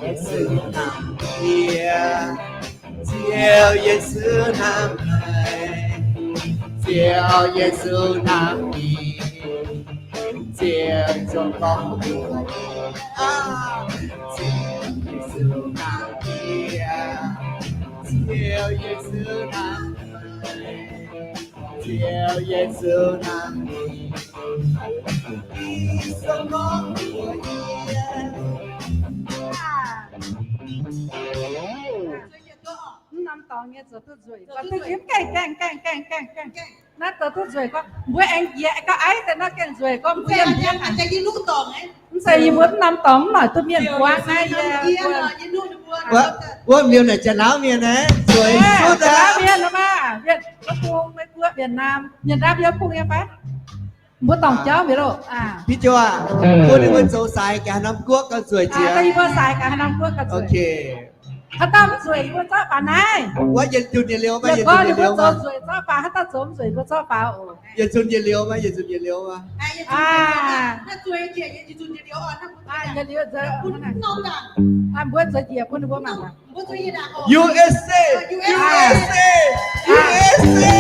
Yesu hnamv yie, Ziouv Yesu hnamv meih, Ziouv Yesu hnamv yie, Ziouv zungv gorngv mbuox yie. Ziouv Yesu hnamv yie, Ziouv Yesu hnamv meih, Ziouv Yesu hnamv yie, Ziouv zungv gorngv mbuox yie. Mv norm dorngx nyei zoux duqv nzueic, gaengh gaengh gaengh gaengh gaengh gaengh. Naaiv zoux duqv nzueic gorngv mbuo aengx njiec gauh aiv deix nor gaengh nzueic gorngv mbuo yiem mv zeiz yie mbuo mv norm dorngx mv noic duqv mienh buangv naaiv yie. Wuov liuz naaic Janx-Laauv mienh naaiv, Janx-Laauv mienh maah, Mienh Nam, Mienh Nam yiem bung nyei fai? Mbuo dorngc jauv mienh loh. Bijoux aac, bun ninh mbuo zoux saaix gaax haaix norm guoqv gauh nzueic jiex. Yie mbuo saaix gaax haaix norm guoqv gauh nzueic. Haaix dauh mv nzueic yie mbuo zorqv faaux naaiv. Wuov yietc nzunc yietc liuz, yietc nzunc yietc liuz, haaix dauh zoux mv nzueic zorqv faaux oc. Yietc nzunc yietc liuz, yietc nzunc yietc liuz. Mbuo zoux njiec bun ninh mbuo mangc. U S A, U S A, U S A.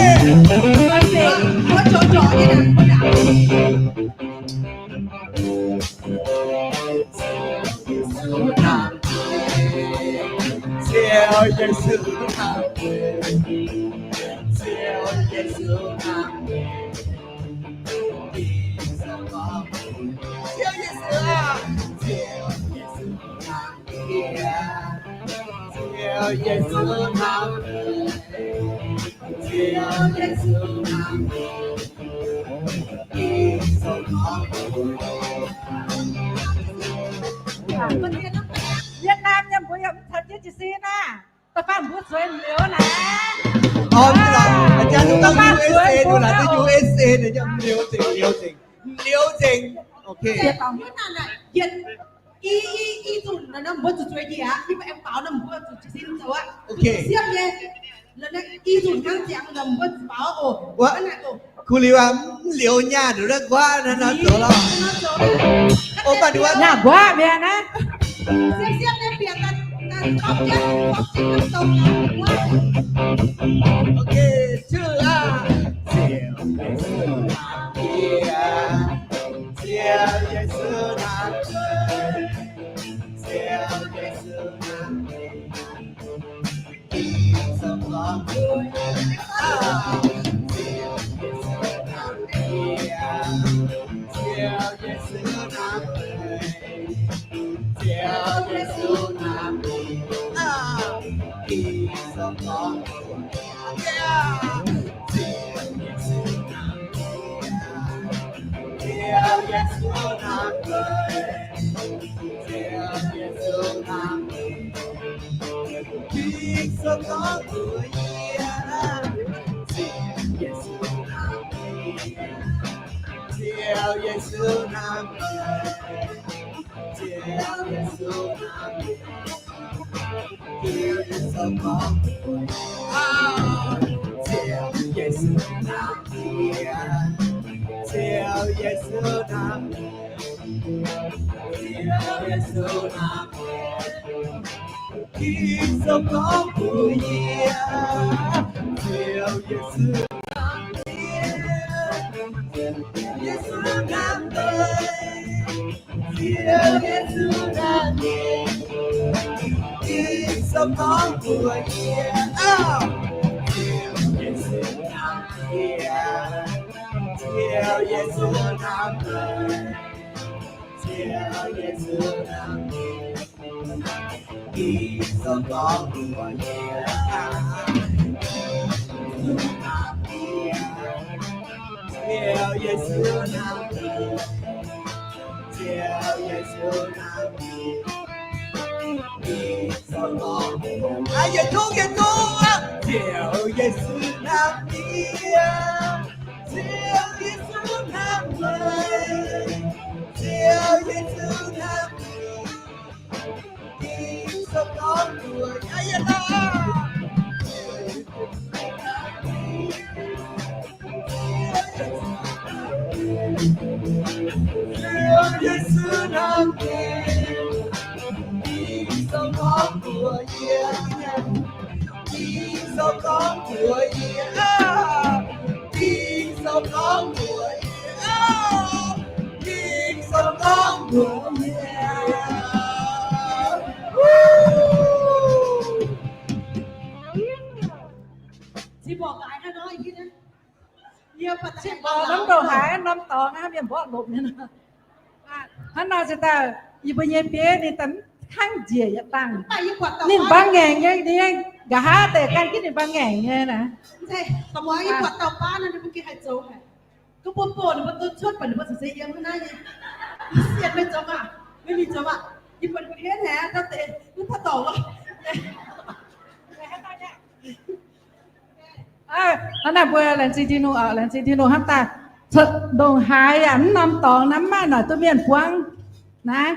Việt Nam nyei mbuo yaac mv caux jienv jiez sin aqv. Da'faanh mbuo zueiz liuz naaic. Aa, jang duqv U S A, duqv laaic duqv U S A, liuz nzengc, liuz nzengc, liuz nzengc. Ok. I, i, i nzunc nor mbuo zuqc zueiz njiec aqv. Yie mbuo aengx baaux nor mbuo zuqc jiez sin zoux aqv. Ok. Siepv nyei. I nzunc hnangv ziangx nor mbuo zuqc baaux oc. Kuv liuz aqv, mv liuz nyaah nduqc naaiv nquaqv naaiv nor zoux lorqc. Nyaah nquaqv mienh naaiv. Ok, Ziouv aac, Ziouv Yesu hnamv yie, Ziouv Yesu hnamv yie, Ziouv Yesu hnamv yie. Yietc zungv yietc zungv, Ziouv Yesu hnamv yie, Ziouv Yesu hnamv meih, Ziouv Yesu hnamv yie. Cin-borqc norm ndongc haaix norm dorngx aqv, mienh mborqv lomc nyei. Hnangv nor se daaih yie mbuo nyei bieiv ninh daaih hnangv njiec yietc dangh. Ninh mbuo ngaengc nyei, ninh nqa'haav deix gan jienv ninh mbuo ngaengc nyei naaic. Hnangv naaic mbuo laengz zingh Tin-Hungh oc, laengz zingh Tin-Hungh hnamv daaih. Ndongc haaix yaac mv norm dorngx naaiv, mv maaih noic duqv mienh buangv naaiv.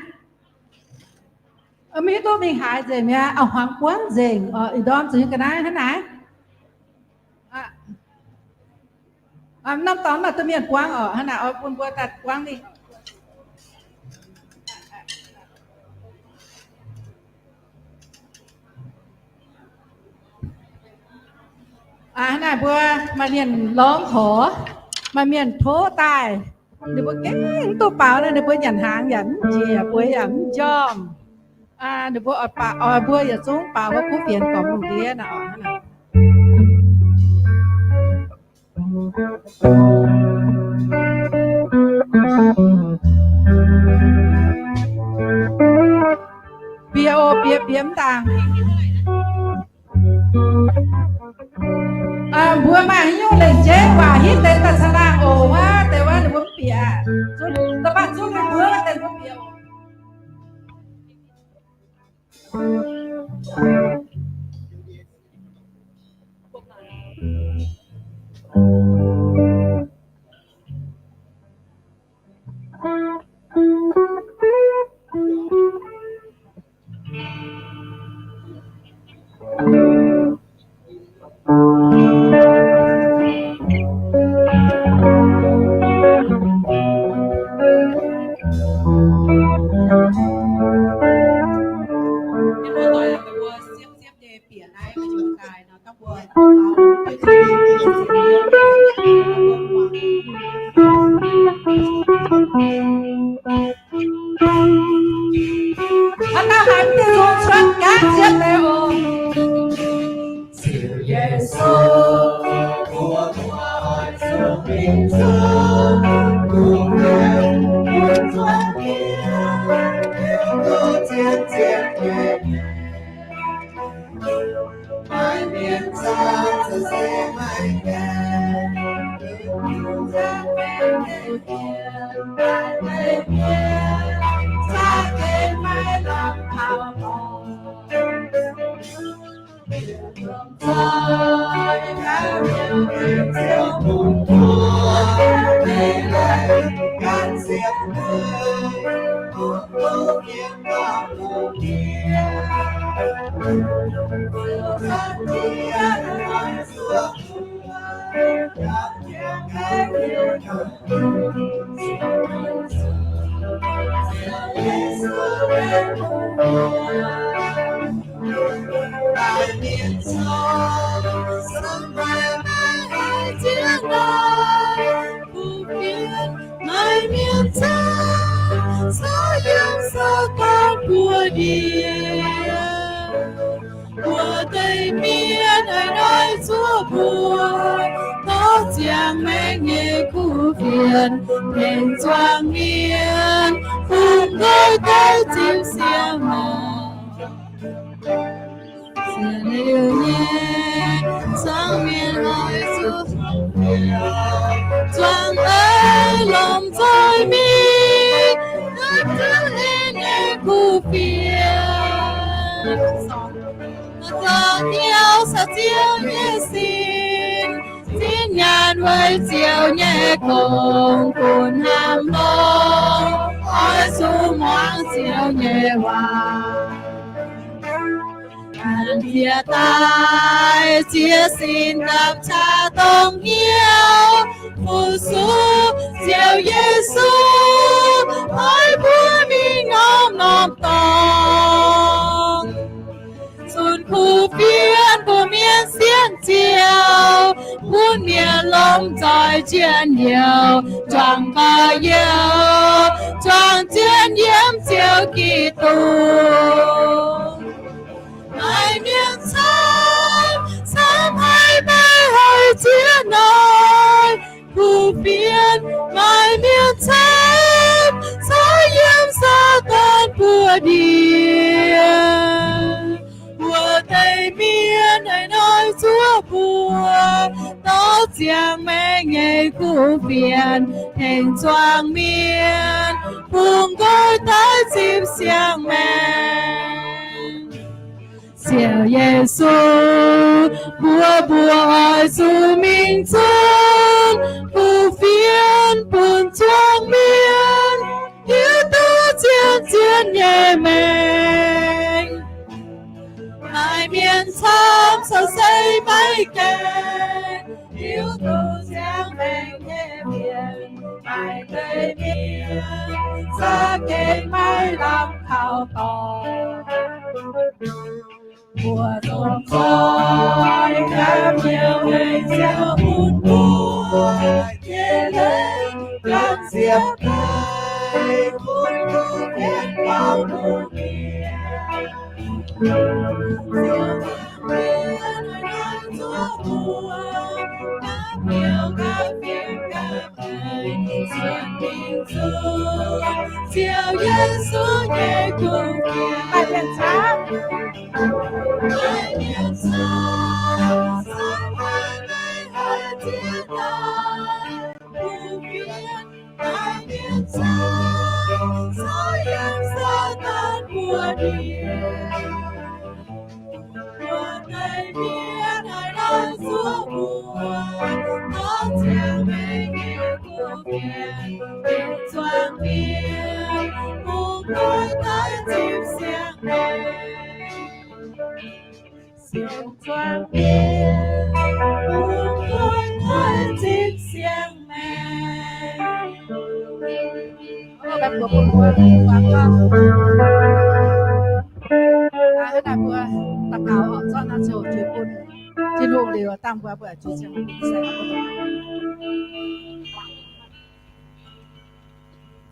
Mv hiuv duqv mingh haaix nzengc mi'aqv, auv-hmuangx buangv nzengc oc. Ih ndorm zuqc ga'naaiv hnangv naaic. Norm dorngx maaih duqv mienh buangv oc, hnangv naaic oix bun mbuo daaih buangv mingh. Hnangv naaic mbuo maaih mienh lorngx horc, maaih mienh tov daaih, ninh mbuo gengh mv duqv baaux naaiv, ninh mbuo nyanc hnaangx yaac mv njiec, bueix yaac mv njormh. Ninh mbuo oix baaux, oix mbuo yietc zungv baaux wuov kuv fienx gormx lungh ndiev naaic oc. Bieqc oc, bieqc, bieqc mv dangc. Mbuo maaih haaix nyungc lengc jeiv waac hitv deix daaih caangh laangh oc, wuov deix wuov ninh mbuo mv bieqc. Da'faanh zungv ninh mbuo wuov deix mbuo bieqc. Hnangv naaiv haiz mv dungx cuotv gaatv ziepc leiz oc. Maaih mienh caux sou yiem sou gorn buoz ndiev, wuov deix mienh haaix hnoi zuov mbuo, tov ziangh maengc nyei kuv fienx tengx zuangx mienh, bun nqoi deix zipv siang maah. Sienx liuz nyei, zuangx mienh oix zuqc zuangx ei longc nzoih mingh, duqv Ziouv nyei kuv fienx. Zoux Ziouv, caux Ziouv nyei sin, zinh nyaanh weic Ziouv nyei gong, bun hnamv longx oix zuqc muangx Ziouv nyei waac. An jiex daaih ziex sin dapv qaqv dongh hnyouv fu-sux Ziouv Yesu, oix mbuo mingh norm-norm dorngx. Zien youh, juangc gaax youh, juangc zien yiem Ziouv Giduc. Maaih mienh camv, camv haic meih hoic ziex noic kuv fienx. Maaih mienh camv, camv yiem Saadaan buoz-ndiev. Mbuo deix mienh haaix nor zuov mbuo, dorh ziangx maengc nyei kuv fienx, tengx zuangx mienh bungx nqoi daaih zipv siang-maengc. Ziouv Yesu, mbuo, mbuo oix zuqc mingh zunv kuv fienx bun zuangx mienh hiuv duqv zien, zien nyei maengc. Maaih mienh camv caux se maiv gaengh hiuv duqv ziangx maengc nyei mienh. Maaih deix mienh za'gengh maiv lamh kaux dorngx. Mbuo dongh zoih gapv hnyouv weic Ziouv bun mbuo nyei leiz, ganh ziepc daaih bun mbuo mienh gauh lungh mienh. Ziouv, mienh zuov mbuo gapv hnyouv gapv fim gapv Ziouv Yesu nyei kuv fienx. Mbuo deix mienh haaix nor zuov mbuo, dorh ziangx maengc nyei kuv fienx, zuangx mienh bungx nqoi daaih zipv siang-maengc. Siang-zuangx mienh bungx nqoi daaih zipv siang-maengc.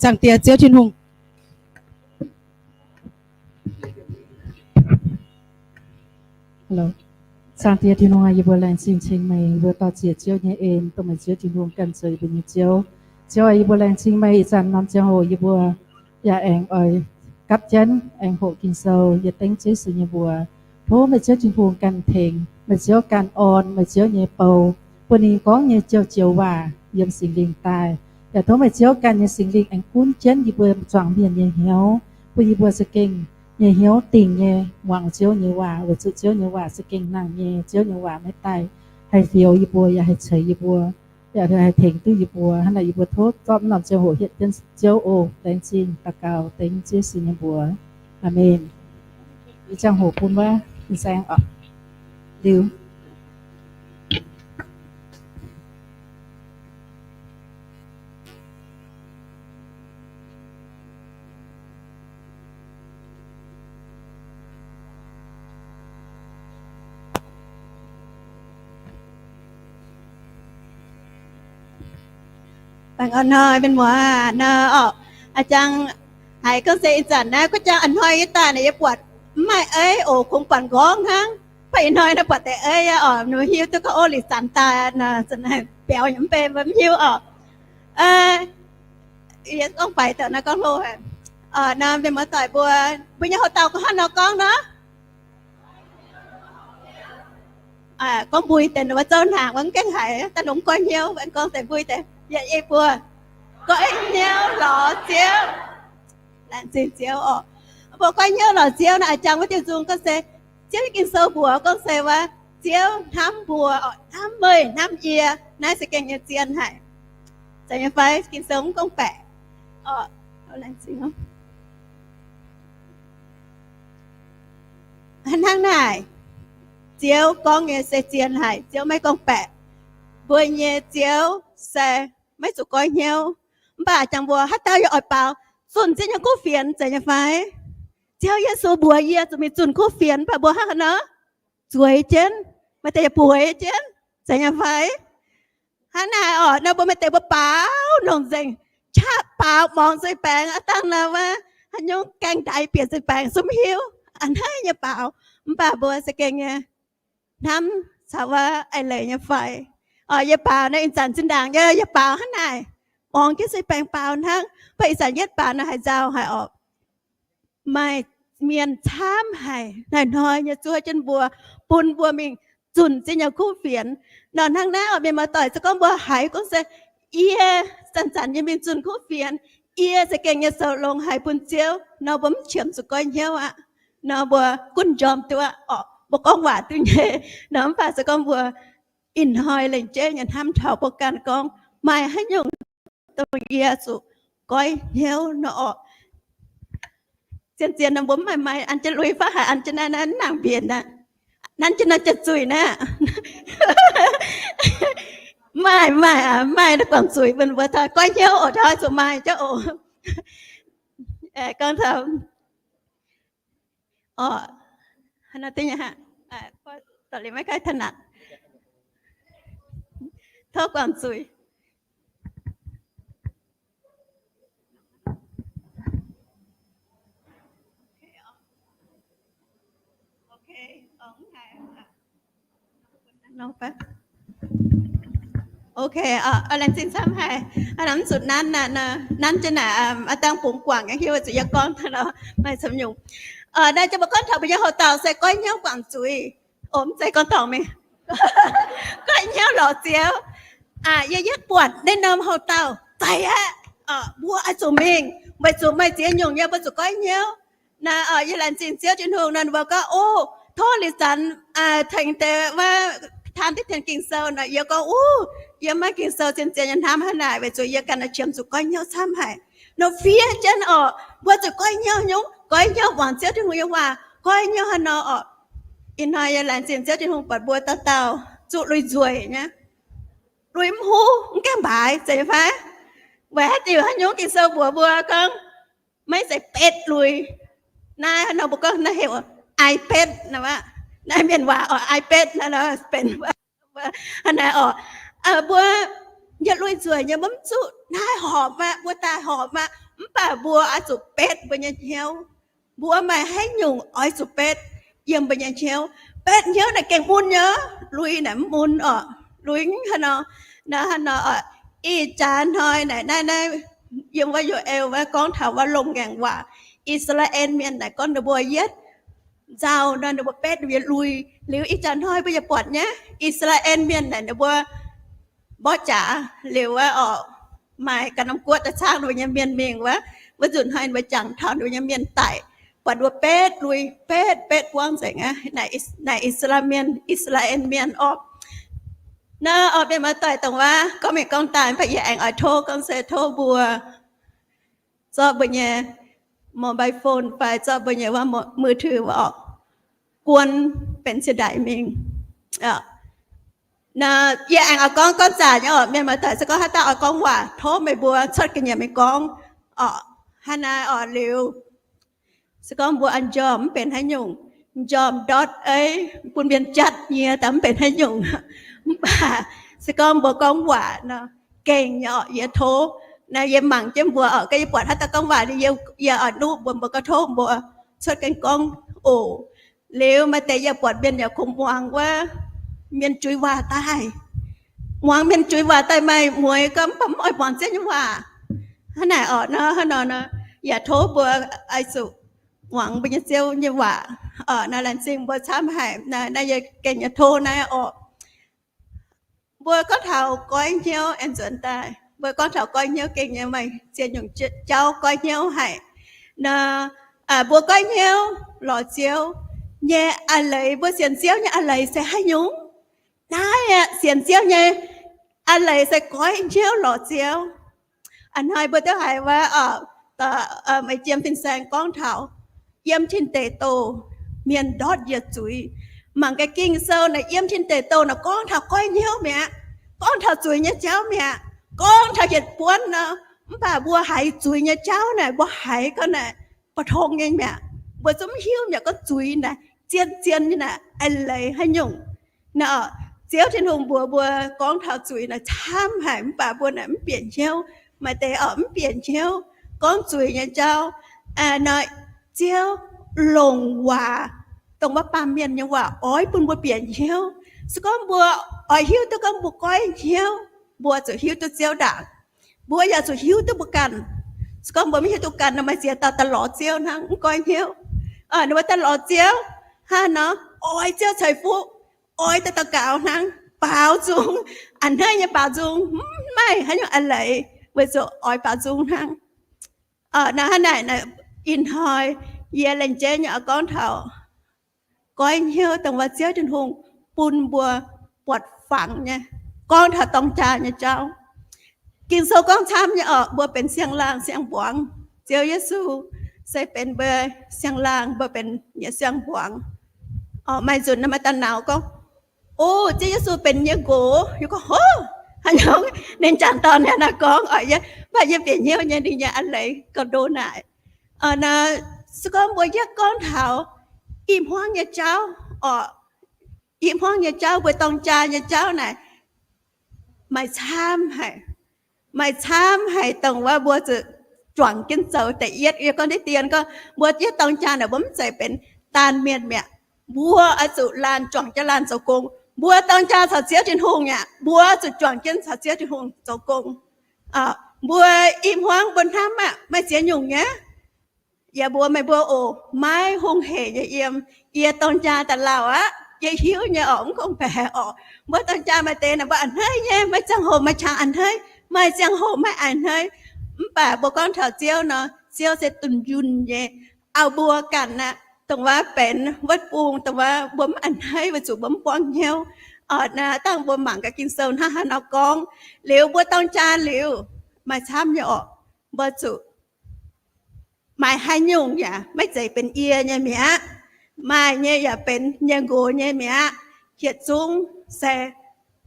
Zaangc Diex Ziouv Tin-Hungh. Zaangc Diex Tin-Hungh aah, yie mbuo laengz zingh ceng meih, yie mbuo dor-ziec Ziouv nyei en, dongh meih Ziouv Tin-Hungh ganh zoux yie mbuo nyei Ziouv. Ziouv aah, yie mbuo laengz zingh meih ih zanc norm ziangh hoc yie mbuo yaac aengx oix gapv jienv aengx hoqc Ging-Sou yietc dengv Ziouv Yesu nyei mbuox. Tov meih Ziouv Tin-Hungh ganh tengx, meih Ziouv ganh orn meih Ziouv nyei bou, bun ninh gorngv nyei joux-joux waac yiem Singx Lingh daaih. Yaac tov meih Ziouv ganh nyei Singx Lingh aengx gunv jienv yie mbuo zuangx mienh nyei hnyouv, bun yie mbuo za'gengh nyei hnyouv dingc nyei muangx Ziouv nyei waac, weic zuqc Ziouv nyei waac za'gengh nangh nyei. Ziouv nyei waac maiv daaih haih fioux yie mbuo, yaac haih ceix yie mbuo, yaac haih tengx duqv yie mbuo. Hnangv naaic yie mbuo tov zorqv norm ziangh hoc hietv jienv Ziouv oc. Laengz zingh daux gaux dengv Ziouv Yesu nyei mbuox. Aamen. Ih ziangh hoc bun wuov fin-saeng oc. Liuz. Baengh orn hnoi mienh muoz nor orqc, a'jang haiz gorngv se ih zanc naaiv guov jang a'hnoi yie daaih naaic yie buatc mv maaih eiv oc, kungx buatc nqorngv hnangv. Baac ih hnoi naaiv buatc deix eiv aqv orqc, mv hiuv duqv gorngv ov li zanc daaih nor, biaux yaac mv bei mv hiuv orqc. Yie gorngv faix daaih naaiv gorngv hlo haic. Nor mienh muoz-doic mbuo, mbuo nyei houx-dauh gorngv hnangv nor gorngv nor. Gorngv mbui deix wuov zouv hnaangx wuov mv gaengh haiz daaih longx goiv hnyouv, aengx gorngv deix mbui deix yietc ei buo. Goiv hnyouv lorz Ziouv. Laengz zingh Ziouv orqc. Mbuo goiv hnyouv lorz Ziouv naaiv, a'jang wuov diuh nzung gorngv se Ziouv nyei Ging-Sou mbuox gorngv se wuov, Ziouv hnamv mbuo, hnamv meih, hnamv yie, naaiv se gengh nyei zien haic. Zeiz nyei fai? Ging-Sou mv gorngv baeqc. Hnangv naaic, Ziouv gorngv nyei se zien haic, Ziouv maiv gorngv baeqc. Mbuo nyei Ziouv se maiv zuqc goiv hnyouv. Mv baac jangx mbuo haaix dauh yaac oix baaux zunh Ziouv nyei kuv fienx, zeiz nyei fai? Ziouv Yesu mbuox yie zuqc mingh zunh kuv fienx, mv baac mbuo hnangv haaix nor? Zueiz jienv, maaih deix yaac bueix jienv, zeiz nyei fai? Hnangv naaic orqc, nor mbuo maaih deix mbuo baaux longc nzengc, qaqv baaux muangx nzuih baengx, aav dangh nor wuov haaix nyungc gaengh ndaix bieqc nzuih baengx zungv hiuv a'hneiv nyei baaux. Mv baac mbuo za'gengh nyei hnamv caux wuov eix leiz nyei faix. Orqc, yie baaux naaiv ih zanc zinh ndaangc yie, yie baaux hnangv naaic, muangx jienv nzuih baengx baaux hnangv. Mv baac ih zanc yietv baaux nor haiz nzauh haic orqc. Maaih mienh camv haic hnoi-hnoi nyei zuov jienv mbuo, bun mbuo mingh zunc ziex nyungc kuv fienx. Nor hnangv naaiv orqc, mienh muoz-doic, se gorngv mbuo haiz gorngv se yie zanc-zanc nyei mingh zunc kuv fienx, yie za'gengh nyei zoux longx haic bun Ziouv nor, mbuo mv qiemx zuqc goiv hnyouv aqv. Nor mbuo gunv njormh duqv orqc, mbuo gorngv waac duqv nyei. Nor mv baac se gorngv mbuo ih hnoi lengc jeiv nyei hnamv taux mbuo ganh gorngv maaih haaix nyungc dongh yie zuqc goiv hnyouv nor orqc. Zien-zien nor mbuo mv maaih maiv an jienv lui fai haiz an jienv naaiv, naaiv nangc mbienc aqv. Nanv jienv naaiv janx-zuiz naaiv. Maaih, maaih, maaih guangc zuiz bun mbuo taux goiv hnyouv oc, taux zuqc maaih jauv oc. Gorngv taux orqc, tov guangc zuiz. Ok, laengz zingh camv haic. Mv zuqc nanv aqv, nanv jienv naaic, aav dangh bungx guangc nyei hiuv zuqc yie gorngv daaih nor maaih camv nyungc. Naaiv jiex mbuo gorngv taux mbuo nyei houx dauh se goiv hnyouv guangc zuiz. Mv zeiz gorngv dorngc mingh, goiv hnyouv lorz Ziouv. Yie yietv buatc naaiv norm houx dauh zaic aqv. Mbuo oix zuqc mingh weic zuqc maaih ziex nyungc nyei mbuo zuqc goiv hnyouv. Naaiv yie laengz zingh Ziouv Tin-Hungh nor, ninh mbuo gorngv, O, tov liuz zanc tengx deix wuov taan diqv tengx Ging-Sou nor. Yie gorngv, O, yie maiv Ging-Sou zien-zien nyei hnamv hnangv naaic weic zuqc yie ganh qiemx zuqc goiv hnyouv camv haic. Nor fiev jienv orqc, mbuo zuqc goiv hnyouv nyungc, goiv hnyouv muangx Ziouv Tin-Hungh nyei waac, goiv hnyouv hnangv nor orqc. Ih hnoi yie laengz zingh Ziouv Tin-Hungh buatc mbuo dauh dauh zuqc lui nzueic nyei, lui mv huv, mv gaengh mbaaix, zeiz fai? Weic haaix diuc? Haaix nyungc Ging-Sou mbuox mbuo gorngv maiv zeiz betv lui. Naaiv nor mbuo gorngv naaiv heuc ai betv naaiv, naaiv mienh waac orqc, ai betv naaiv nor benx hnangv naaiv orqc. Mbuo yietc lui nzueic nyei, mbuo mv zuqc naaiv horpc aqv, mbuo daaih horpc aqv, mv baac mbuo oix zuqc betv mbuo nyei hnyouv. Mbuo maaih haaix nyungc oix zuqc betv yiem mbuo nyei hnyouv. Betv hnyouv naaic gengh mun nyei, lui naaic mv mun orqc. Lui hnangv nor, naaiv hnangv nor, ih jaax hnoi naaic naaiv, naaiv yiem wuov Yo^el wuov gorngv taux wuov longh ngaengc waac. I^saa^laa^en Mienh naaic gorngv ninh mbuo yietv nzauh nor ninh mbuo betv ninh mbuo nyei lui. Liuz ih jaax hnoi mbuo yaac buatc nyei, I^saa^laa^en Mienh naaic ninh mbuo mborqv jaax liuz wuov orqc, maaih ganh norm guoqv daaih caangv ninh mbuo nyei mienh mingh wuov, wuov nzunc hnoi ninh mbuo jangx taux ninh mbuo nyei mienh daic, buatc ninh mbuo betv lui, betv betv buangv nzengc aqv. Naaic I^saa^laa Mienh, I^saa^laa^en Mienh orqc. Naaiv orqc, mienh muoz-doic, dongh wuov gorngv mingh gorngv daaih, mv baac yie aengx oix tov gorngv se tov mbuo zorqv mbuo nyei mobile phone fai zorqv mbuo nyei wuov มือถือ orqc, guon benx ciex ndaaic mingh. Naaiv yie aengx oix gorngv gorngv zanc nyei orqc. Mienh muoz-doic, se gorngv haaix dauh oix gorngv waac, tov meih mbuo cuotv ga'nyiec mingh gorngv orqc. Hnangv naaiv orqc, liuz se gorngv mbuo njormh mv benx haaix nyungc, njormh ndortv ei bun mienh jatv nyie daaih mv benx haaix nyungc. Mv baac se gorngv mbuo gorngv waac nor, gengh nyei orqc. Yie tov, naaiv yie mangc jienv mbuo orqc, gorngv yie buatc haaix dauh gorngv waac, yie, yie oix nuqv mbuo, mbuo gorngv tov mbuo cuotv gengh gorngv oc. Liuz maaih deix yie buatc mienh yaac kungx muangx wuov mienh juiz waac daaih. Muangx mienh juiz waac daaih maaih mueix gorngv mv baac mv oix muangx Ziouv nyei waac. Hnangv naaic orqc, nor hnangv nor nor, yaac tov mbuo oix zuqc muangx mbuo nyei Ziouv nyei waac orqc. Naaiv laengz zingh mbuo camv haic. Naaiv yie gengh nyei tov naaiv orqc. Mbuo gorngv taux goiv hnyouv aengx nzuonx daaih, mbuo gorngv taux goiv hnyouv gengh nyei maaih ziex nyungc jauv goiv hnyouv haic. Nor, mbuo goiv hnyouv lorz Ziouv nyei a'leiz, mbuo sienx Ziouv nyei a'leiz se haaix nyungc? Naaiv aqv, sienx Ziouv nyei a'leiz se goiv hnyouv lorz Ziouv. A'hnoi mbuo duqv haiz wuov, meih jiem fin-saeng gorngv taux yiem tin deic douh mienh ndortv yietc zuiz. Mangc gaax Ging-Sou naaic, yiem tin deic douh naaic gorngv taux goiv hnyouv mi'aqv, gorngv taux zuiz nyei jauv mi'aqv, gorngv taux yietc buonv nor. Mv baac mbuo haiz zuiz nyei jauv naaic, mbuo haiz gorngv naaic, ba'tong nyei mi'aqv. Mbuo zungv mv hiuv mi'aqv gorngv zuiz naaic, zien-zien nyei naaic, a'leiz haaix nyungc. Naaiv Ziouv Tin-Hungh mbuox mbuo gorngv taux zuiz naaic camv haic, mv baac mbuo naaic mv bieqc hnyouv. Maaih deix oc mv bieqc hnyouv gorngv zuiz nyei jauv. Nor, Ziouv longc waac, dongh wuov baamh mienh nyei waac oix bun mbuo bieqc hnyouv. Se gorngv mbuo oix hiuv duqv gorngv mbuo goiv hnyouv, mbuo zuqc hiuv duqv Ziouv ndaangc. Mbuo yaac zuqc hiuv duqv mbuo ganh. Se gorngv mbuo maiv hiuv duqv ganh nor, maaih ziex dauh daaih lorz Ziouv hnangv, mv goiv hnyouv. Ninh mbuo daaih lorz Ziouv hnangv nor, oix Ziouv ceix fuqv, oix daaih daux gaux hnangv, baaux nzung, a'hneiv nyei baaux nzung, mv maaih haaix nyungc a'leiz, weic zuqc oix baaux nzung hnangv. Nor hnangv naaic, ih hnoi yie laengz jeiv nyei oix gorngv taux goiv hnyouv dongh wuov Ziouv Tin-Hungh bun mbuo buatc fangx nyei, gorngv taux dorng jaa nyei jauv. Ging-Sou gorngv camv nyei oc, mbuo benx siang-laangh siang-mbuangz. Ziouv Yesu se benx mbuo siang-laangh, mbuo benx nyei siang-mbuangz. Maaih nzunc maaih daaih nauz gorngv, O, Ziouv Yesu benx yie nqox. Yie gorngv, Hov, haaix nyungc ninh jangc dorn naaiv gorngv oc, mv baac yie bieqc hnyouv nyei ninh nyei a'leiz gauh ndo naaic. Se gorngv mbuo yietv gorngv taux i hmuangv nyei jauv oc, i hmuangv nyei jauv, mbuo dorng jaa nyei jauv naaic, maaih camv haic, maaih camv haic dongh wuov mbuo zuqc juangc jienv zoux. Da'yietv, yie gorngv diqv dien gorngv, mbuo yietv dorng jaa naaic mbuo mv zeiz benx daanh mienh mi'aqv. Mbuo oix zuqc laanh juangc jienv laanh zoux gong. Mbuo dorng jaa caux Ziouv Tin-Hungh aqv, mbuo zuqc juangc jienv caux Ziouv Tin-Hungh zoux gong. Mbuo i hmuangv mbuo hnamv aqv, maaih ziex nyungc nyei. Yaac mbuox meih mbuo oc, maiv hungh hec nyei yiem. Yie dorng jaa daaih lauh aqv, yie hiuv nyei oc, mv kongx baeqc oc. Mbuo dorng jaa maaih deix naaic mbuo a'hneiv nyei, maaih ziangh hoc maaih qangx a'hneiv, maaih ziangh hoc maiv a'hneiv. Mv baac mbuo gorngv taux Ziouv nor, Ziouv se dunh yunh nyei. Auv-mbuo ganh aqv, dongh wuov benx wuov bung, dongh wuov mbuo mv a'hneiv weic zuqc mbuo mv buangv hnyouv. Dangh mbuo mangc gaax Ging-Sou hnangv haaix nor gorngv. Liuz mbuo dorng jaa liuz, maaih camv nyei oc, mbuo zuqc maaih haaix nyungc yaac maiv zeiz benx yie nyei mi'aqv. Maaih nyei yaac benx yie nqox nyei mi'aqv. Yietc zungv se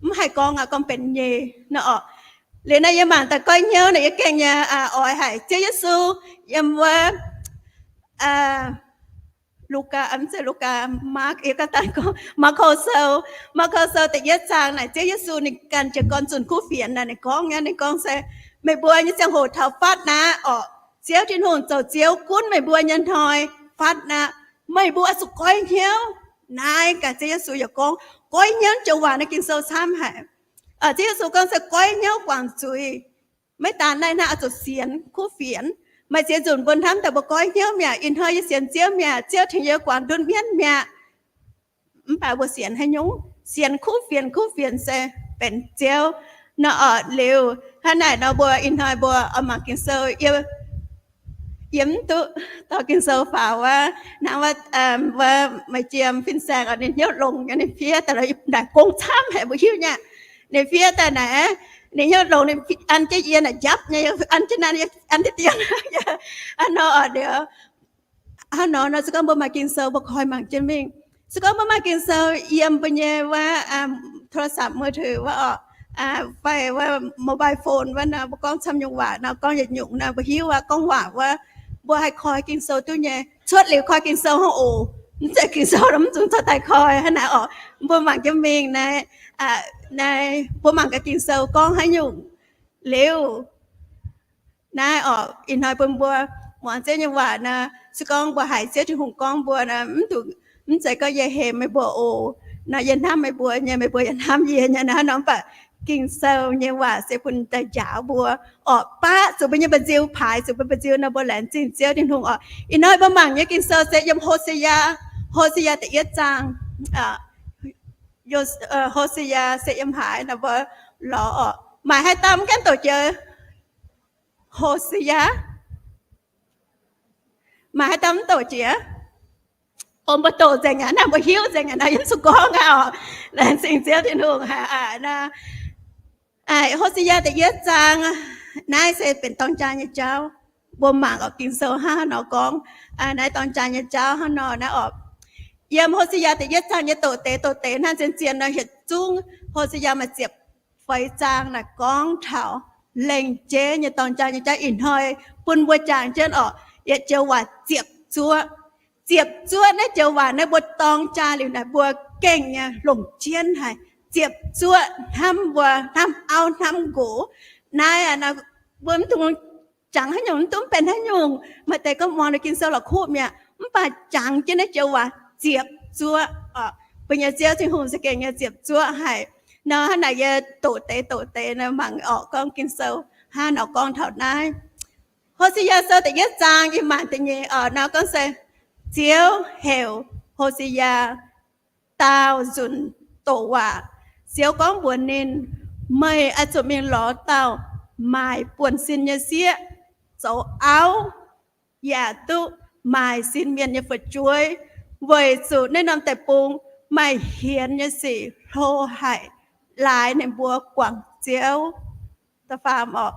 mv haih gorngv aqv, gorngv benx nyei nor oc. Liuz naaiv yie mangc daaih goiv hnyouv naaic yie gengh nyei oix haic. Ziouv Yesu yiem wuov Lugaa, mv zeiz Lugaa, Maak, yie gorngv daaih gorngv Maako Sou, Maako Sou da'yietv zaang naaic Ziouv Yesu ninh ganh jiez gorn zunh kuv fienx naaic ninh gorngv nyei, ninh gorngv se, meih mbuo nyei ziangh hoc taux fatv aqv oc. Ziouv Tin-Hungh zoux Ziouv gunv meih mbuo nyei hnoi fatv aqv. Meih mbuo oix zuqc goiv hnyouv. Naaiv gaax Ziouv Yesu yaac gorngv goiv hnyouv joux waac naaiv Ging-Sou camv haic. Ziouv Yesu gorngv se goiv hnyouv guangc zuiz. Maiv daan naaiv hnangv, oix zuqc sienx kuv fienx. Maaih ziex nzunc mbuo hnamv daaih mbuo goiv hnyouv mi'aqv, ih hnoi yie sienx Ziouv mi'aqv, Ziouv tengx yie guangc ndunh mienv mi'aqv. Mv baac mbuo sienx haaix nyungc? Sienx kuv fienx. Kuv fienx se benx Ziouv nor oc. Liuz hnangv naaic nor mbuo ih hnoi mbuo oix mangc Ging-Sou, yie mv duqv dorh Ging-Sou faaux wuov. Hnangv wuov, wuov meih jiem fin-saeng oc, ninh hnyouv longx nyei, ninh fiev daaih naaic gong camv haic mbuo hiuv nyei. Ninh fiev daaih naaic, ninh hnyouv longx, ninh an jienv yie naaic njapv nyei, an jienv naaiv, an jienv dien. Hnangv nor oc, liuz hnangv nor nor se gorngv mbuo maaih Ging-Sou mbuo koi mangc jienv mingh. Se gorngv mbuo maaih Ging-Sou yiem mbuo nyei wuov โทรศัพท์มือถือ wuov oc, fai wuov mobile phone wuov nor, mbuo gorngv camv nyungc waac nor, gorngv yietc nyungc nor, mbuo hiuv wuov gorngv waac wuov, mbuo haih koi Ging-Sou duqv nyei. Cuotv liuz koi Ging-Sou hnangv oc. Mv zeiz Ging-Sou nor mv zungv caux daaih koi hnangv naaiv oc. Mbuo mangc jienv mingh naaiv, naaiv mbuo mangc gaax Ging-Sou gorngv haaix nyungc liuz. Naaiv oc, ih hnoi bun mbuo muangx Ziouv nyei waac nor, se gorngv mbuo haiz Ziouv Tin-Hungh gorngv mbuo nor, mv zeiz gorngv yie hemx meih mbuo oc. Nor yie hnamv meih mbuo nyei, meih mbuo yaac hnamv yie nyei nor, hnangv nor mv baac Ging-Sou nyei waac se bun daaih njaaux mbuo oc. Baav zuqc mbuo nyei mba'nziu paaix, zuqc mbuo mba'nziu nor mbuo laengz zingh Ziouv Tin-Hungh oc. Ih hnoi mbuo mangc nyei Ging-Sou se yiem Hosea, Hosea da'yietv zaang. Hosea se yiem haaix nor mbuo lorz oc. Maaih haaix dauh mv gaengh doqc jiex Hosea? Maaih haaix dauh mv doqc jiex? O, mbuo doqc nzengc aqv, naaiv mbuo hiuv nzengc aqv, naaiv Yesu gorngv aqv oc. Laengz zingh Ziouv Tin-Hungh aqv. Hosea da'yietv zaang, naaiv se benx dorng jaa nyei jauv. Mbuo mangc oc, Ging-Sou hnangv haaix nor gorngv naaiv dorng jaa nyei jauv hnangv nor naaiv oc. Yiem Hosea da'yietv zaang nyei doqc deix, doqc deix hnangv zien zien nor, yietc zungv Hosea maaih ziepc feix zaang naaic gorngv taux lengc jeiv nyei dorng jaa nyei jauv. Ih hnoi bun mbuo jangx jienv oc, yietc joux waac ziepc zuoqv. Ziepc zuoqv naaiv joux waac naaiv mbuo dorng jaa liuz naaic mbuo gengh nyei longc jienv haic. ziepc zuoqv hnamv mbuo, hnamv auv hnamv nqox. Naaiv aqv, mbuo mv dungx jangx haaix nyungc, mv dungx benx haaix nyungc. Maaih deix gorngv muangx liuz Ging-Sou la'kuqv mi'aqv, mv baac jangx jienv naaiv joux waac ziepc zuoqv oc. Mbuo nyei Ziouv Tin-Hungh za'gengh nyei ziepc zuoqv haic. Nor hnangv naaic yie doqc deix doqc deix nor mangc orqc gorngv Ging-Sou hnangv nor gorngv taux naaiv. Ho^se^yaa Sou da'yietv zaang yie mangc da'nyeic orqc, nor gorngv se Ziouv heuc Ho^se^yaa daauh nzunc doqc waac. Ziouv gorngv mbuox ninh, meih oix zuqc mingh lorz dauh maaic buonv-sin nyei sieqv zoux auv, yaac duqv maaic sin mienh nyei fu'jueiv, weic zuqc naaiv norm deic-bung maaih hienx nyei sic hlo haic, laaix ninh mbuo guangc Ziouv. Da'faam orqc,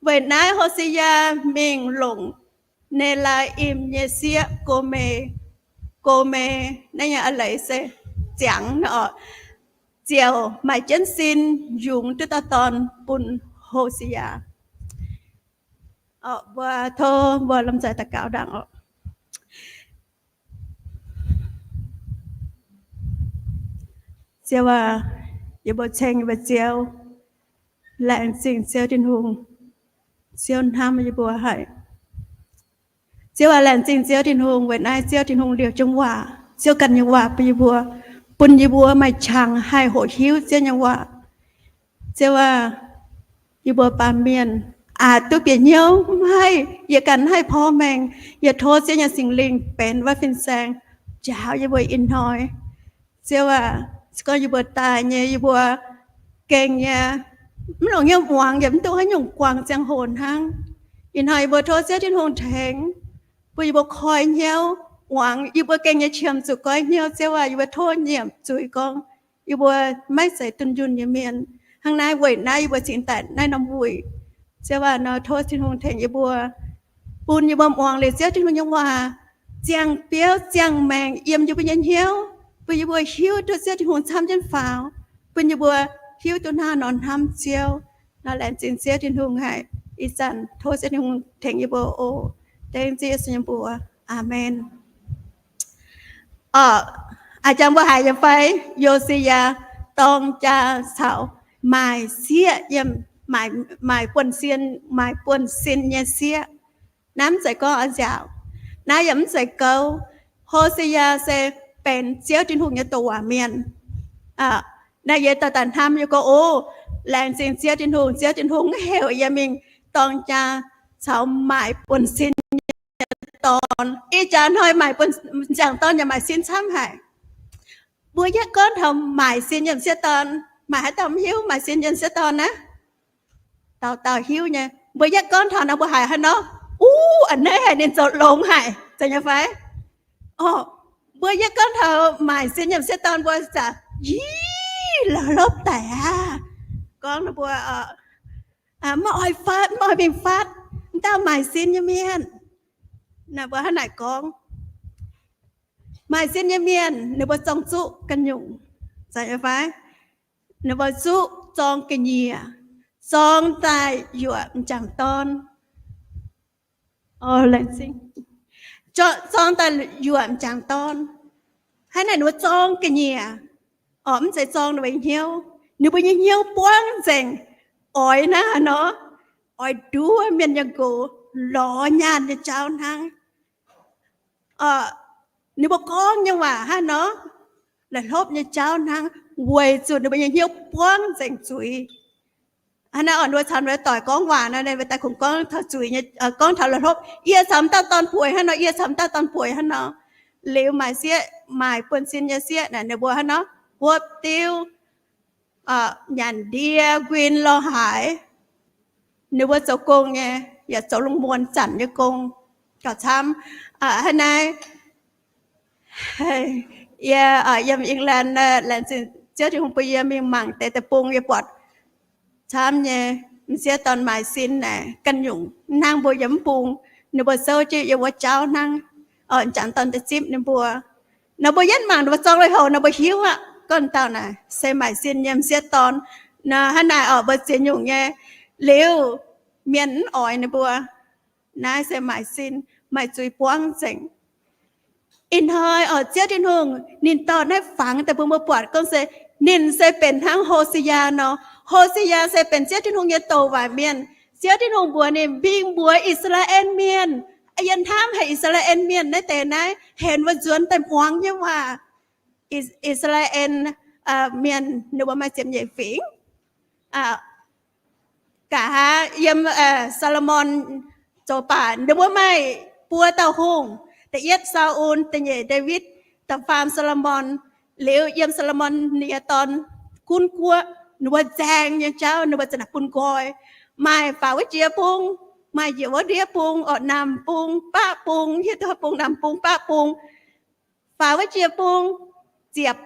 weic naaiv Ho^se^yaa mingh longc Ne^laa^im nyei sieqv Go^me. Go^me naaiv nyei a'leiz se ziangx oc, ziouc maaic jienv sin yungz duqv dauh dorn bun Ho^se^yaa. Orqc, mbuo tov mbuo lomh nzoih daux gaux ndaangc orqc. Ziouv aac, yie mbuo ceng yie mbuo Ziouv, laengz zingh Ziouv Tin-Hungh. Ziouv hnamv yie mbuo haic. Ziouv aac, laengz zingh Ziouv Tin-Hungh weic naaiv Ziouv Tin-Hungh liouc jienv waac, Ziouv ganh nyei waac bun yie mbuo, bun yie mbuo maaih qangx haih hoqc hiuv Ziouv nyei waac. Ziouv aac, yie mbuo baamh mienh aqc duqv bieqc hnyouv mv haih, yie ganh mv haih porv mengh. Yie tov Ziouv nyei Singx Lingh benx wuov fin-saeng njaaux yie mbuo ih hnoi. Ziouv aac, se gorngv yie mbuo daaih nyei, yie mbuo gengh nyei mv longc hnyouv muangx, yaac mv duqv haaix nyungc guangc ziangh hoc hnangv. Ih hnoi yie mbuo tov Ziouv Tin-Hungh tengx, bun yie mbuo koi hnyouv muangx, yie mbuo gengh nyei qiemx zuqc goiv hnyouv. Ziouv aac, yie mbuo tov nyiemc zuiz gorngv yie mbuo maiv zeiz dunh yunh nyei mienh. Hnangv naaiv weic naaiv yie mbuo cingx daaih naaiv norm wuic. Ziouv aac, nor tov Tin-Hungh tengx yie mbuo, bun yie mbuo muangx liuz Ziouv Tin-Hungh nyei waac ziangh biauv ziangh maengc yiem yie mbuo nyei hnyouv, bun yie mbuo hiuv duqv Ziouv Tin-Hungh camv jienv faaux, bun yie mbuo hiuv duqv hnangv nor hnamv Ziouv. Nor laengz zingh Ziouv Tin-Hungh haic. Ih zanc tov Ziouv Tin-Hungh tengx yie mbuo oc. Dengv Ziouv Yesu nyei mbuox. Aamen. Orqc, a'jangx mbuo haiz nyei fai? Yo^si^yaa dorng jaa caux maaic sieqv yiem, maaic, maaic buonv-sin, maaic buonv-sin nyei sieqv. Naaiv mv zeiz gorngv oix nziaauc. Naaiv yaac mv zeiz gouv. Ho^se^yaa se benx Ziouv Tin-Hungh nyei douc waac mienh. Naaiv yie daaih daaih hnamv yie gorngv, o, laengz zingh Ziouv Tin-Hungh. Ziouv Tin-Hungh mv heuc yie mingh dorng jaa caux maaic buonv-sin nyei dorn. Ih jaax hnoi maaic buonv, m'jangc dorn yaac maaic sin camv haic. Mbuo yietv gorngv taux maaic sin nyei m'sieqv dorn, maaih haaix dauh mv hiuv maaic sin nyei m'sieqv dorn naaiv? Dauh dauh hiuv nyei. Mbuo yietv gorngv taux nor mbuo haiz haaix nor? Uv, a'hneiv haic, ninh zoux longx haic, zeiz nyei fai? Orqc, mbuo yietv gorngv taux maaic sin nyei m'sieqv dorn mbuo zaqc, yie, la'hlopv daic aqv. Gorngv ninh mbuo, maiv oix fatv, maiv oix mingh fatv, m'dauh maaic sin nyei mienh. Naaiv mbuo hnangv naaic gorngv. Maaic sin nyei mienh ninh mbuo zorng zuqv ganh nyungc, zeiz nyei fai? Ninh mbuo zuqv zorng ga'nyiec, zorng daaih yuoqc m'jangc dorn. Zorng daaih yuoqc m'jangc dorn. Hnangv naaic ninh mbuo zorng ga'nyiec, orqc, mv zeiz zorng ninh mbuo nyei hnyouv. Ninh mbuo nyei hnyouv buangv nzengc. Oix naaiv haaix nor? Oix nduov mienh nyei nqox, lorz nyaanh nyei jauv hnangv. Ninh mbuo gorngv nyei waac hnangv nor, la'hlopv nyei jauv hnangv, weic zuqc ninh mbuo nyei hnyouv buangv nzengc zuiz. Hnangv naaiv orqc, ninh mbuo caux ninh mbuo doic gorngv waac nor, ninh mbuo daaih kungx gorngv taux zuiz nyei, gorngv taux la'hlopv. Yie caux m'dauh dorn bueix hnangv nor, yie caux m'dauh dorn bueix hnangv nor. Liuz maaih sieqv, maaih buonv-sin nyei sieqv naaic, ninh mbuo hnangv nor, wuopv diuv, nyanc ndie, nquin, lorh haaix. Ninh mbuo zoux gong nyei, yaac zoux lungh muonz zanc nyei gong gauh camv. Hnangv naaiv, yie yiem England, laengz zingh Ziouv Tin-Hungh bun yie mingh mangc deix deic-bung, yie buatc camv nyei, m'sieqv dorn maaih sin naaic ganh nyungc, hnangv mbuo yiem mv bung, ninh mbuo souv jienv yiem wuov jauv hnangv. M'jangc dorn daaih zipv ninh mbuo. Nor mbuo yietv mangc ninh mbuo zorng lui-houx nor mbuo hiuv aqv, gorngv dauh naaic se maaih sin nyei m'sieqv dorn. Nor hnangv naaic orqc, mbuo ziex nyungc nyei. Liuz mienh mv oix ninh mbuo. Naaiv se maaih sin, maaih zuiz buangv nzengc. Ih hnoi orqc, Ziouv Tin-Hungh ninh dorh naaiv fangx daaih bun mbuo buatc gorngv se Ninh se benx hnangv Ho^se^yaa nor. Ho^se^yaa se benx Ziouv Tin-Hungh nyei douc waaic mienh. Ziouv Tin-Hungh mbuox ninh, Mbingx mbuox I^saa^laa^en Mienh, yie hnamv haic I^saa^laa^en Mienh naaiv deix naaiv, henx wuov nzuonx daaih muangx nyei waac. I^saa^laa^en Mienh ninh mbuo maaih ziepc nyeic fingx. Nqa'haav yiem Saa^lo^morn zoux baac ninh mbuo maaih buo dauh hungh. Da'yietv Saa^un, da'nyeic Ndaawitv, da'faam Saa^lo^morn. Liuz yiem Saa^lo^morn ninh nyei dorn gunv guoqv, ninh mbuo nzaeng nyei jauv ninh mbuo za'naaic bun nqoi. Maaih faaux wuov jiex bung, maaih njiec wuov ndiev bung, orqc, naamh bung, baqv bung, hiuv duqv bung, naamh bung, baqv bung. Faaux wuov jiex bung ziepc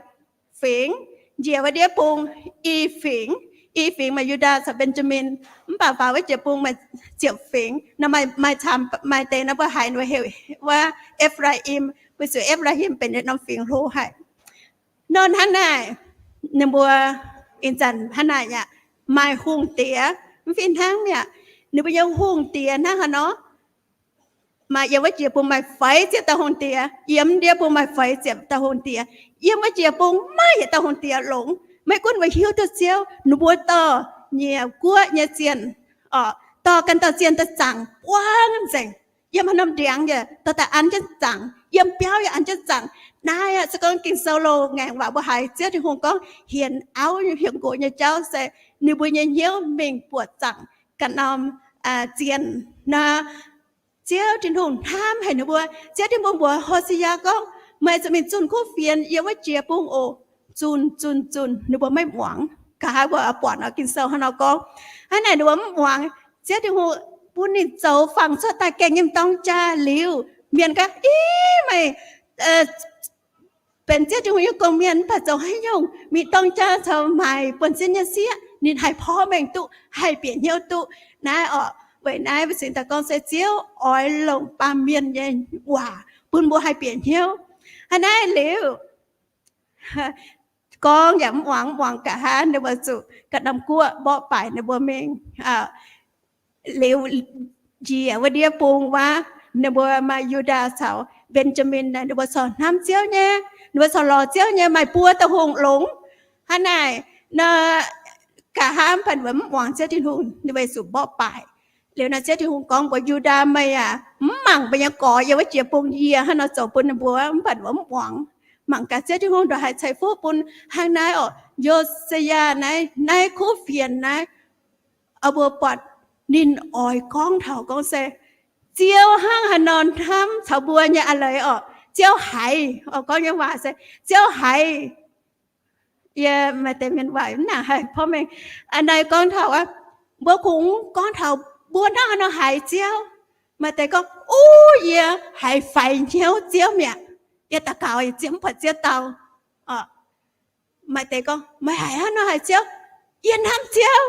fingx, njiec wuov ndiev bung i fingx. I fingx maaih Yu^ndaa caux Mben^jaa^min. Mv baac faaux wuov jiex bung maaih ziepc fingx. Maaih, maaih deix nor mbuo haiz ninh heuc wuov E^faa^im, weic zuqc E^faa^im benx yietc norm fingx hlo haic. Nor hnangv naaic, ninh mbuo ih zanc hnangv naaic aqv, maaih hungh diex, mv fih hnangv mi'aqv. Ninh mbuo nyei hungh diex hnangv haaix nor? Maaih yiem wuov jiex bung maaih feix ziepc dauh hungh diex, yiem ndiev bung maaih feix ziepc dauh hungh diex, yiem wuov jiex bung maiv yietc dauh hungh diex longx. Maiv gunv mbuo hiuv duqv Ziouv, ninh mbuo dorh nyei guoqv nyei zienh, orqc, dorh ganh dauh zienh daaih zaangc buangv nzengc. Yiem haaix norm ndiangx yaac dorh daaih an jienv zaangc, yiem biauv yaac an jienv zaangc. Naaiv aqv, se gorngv Ging-Sou loz-ngaengc waac mbuo haiz Ziouv Tin-Hungh gorngv hienx auv hienx nqox nyei jauv se ninh mbuo nyei hnyouv mingh buoqc zaangc ganh norm zienh nor. Ziouv Tin-Hungh hnamv haic ninh mbuo. Ziouv Tin-Hungh mbuox Hosea gorngv, Meih zuqc mingh zunh kuv fienx yiem wuov jiex bung oc. Zunh, zunh, zunh, ninh mbuo maiv muangx. Nqa'haav mbuo buatc nor Ging-Sou hnangv nor gorngv. Hnangv naaic ninh mbuo mv muangx. Ziouv Tin-Hungh bun ninh zoux fangx cuotv daaih gaengh nyei m'dorng jaa liuz, mienh gorngv, Ih, meih benx Ziouv Tin-Hungh nyei gong-mienh mv baac zoux haaix nyungc mingh dorng jaa caux maaic buonv-sin nyei sieqv? Ninh haih porv mengh duqv, haih bieqc hnyouv duqv. Naaiv orqc, weic naaiv mbuo cingx daaih gorngv se Ziouv oix longc baamh mienh nyei waac bun mbuo haih bieqc hnyouv. Hnangv naaiv liuz, gorngv yaac mv muangx, mv muangx nqa'haav ninh mbuo zuqc ganh norm guoqv mborqv baaic ninh mbuo mingh. Liuz njiec wuov ndiev bung wuov, ninh mbuo maaih Yu^ndaa caux Mben^jaa^min naaic, ninh mbuo corc hnamv Ziouv nyei, ninh mbuo corc lorz Ziouv nyei, maaih buo dauh hungh longx. Hnangv naaic nor, nqa'haav mv baac ninh mbuo mv muangx Ziouv Tin-Hungh, ninh mbuo zuqc mborqv baaic. Liuz naaic Ziouv Tin-Hungh gorngv mbuox Yu^ndaa, Meih aac, mv mangc mbuo nyei gorx yiem wuov jiex bung yie hnangv nor zoux bun ninh mbuo, mv baac ninh mbuo mv muangx. Mangc gaax Ziouv Tin-Hungh ndongc haaix ceix fuqv bun hnangv naaiv orqc. Yo^se^yaa naaiv, naaiv kuv fienx naaiv, mbuo buatc ninh oix gorngv taux gorngv se Ziouv hnangv haaix nor hnamv caux mbuo nyei a'leiz orqc. Ziouv haiz, gorngv nyei waac se Ziouv haiz. Yie maaih deix mienh waaic mv nangc haih porv mengh. A'naaiv gorngv taux, mbuo kungx gorngv taux mbuo hnangv haaix nor haiz Ziouv. Maaih deix gorngv, Uv, yie haiz faix hnyouv Ziouv mi'aqv. Yie daux gaux Ziouv mv buatc Ziouv dau. Maaih deix gorngv, Meih haiz hnangv nor haiz Ziouv? Yie hnamv Ziouv.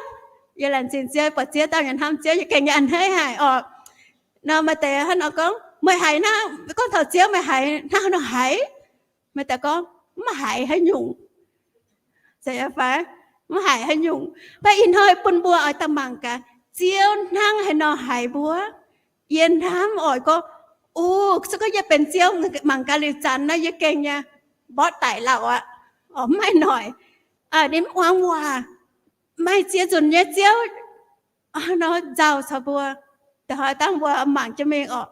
Yie laengz zingh Ziouv, buatc Ziouv dau, yie hnamv Ziouv, yie gengh nyei a'hneiv haic orqc. Nor maaih deix hnangv nor gorngv, Meih haiz hnangv, gorngv taux Ziouv meih haiz hnangv haaix nor haiz? Maaih deix gorngv, Mv haiz haaix nyungc. Zeiz fai? Mv haiz haaix nyungc. Mv baac ih hnoi bun mbuo oix daaih mangc gaax, Ziouv hnangv haaix nor haiz mbuo. Yie hnamv oix gorngv, O, se gorngv yie benx Ziouv, mangc gaax liuz zanc naaiv yie gengh nyei mborqv daic lauh aqv. Mv maaih noic. Ninh mv muangx waac. Maaih ziex nzunc nyei Ziouv nor nzauh caux mbuo. Da'haaix dangh mbuo mangc jienv mingh orqc,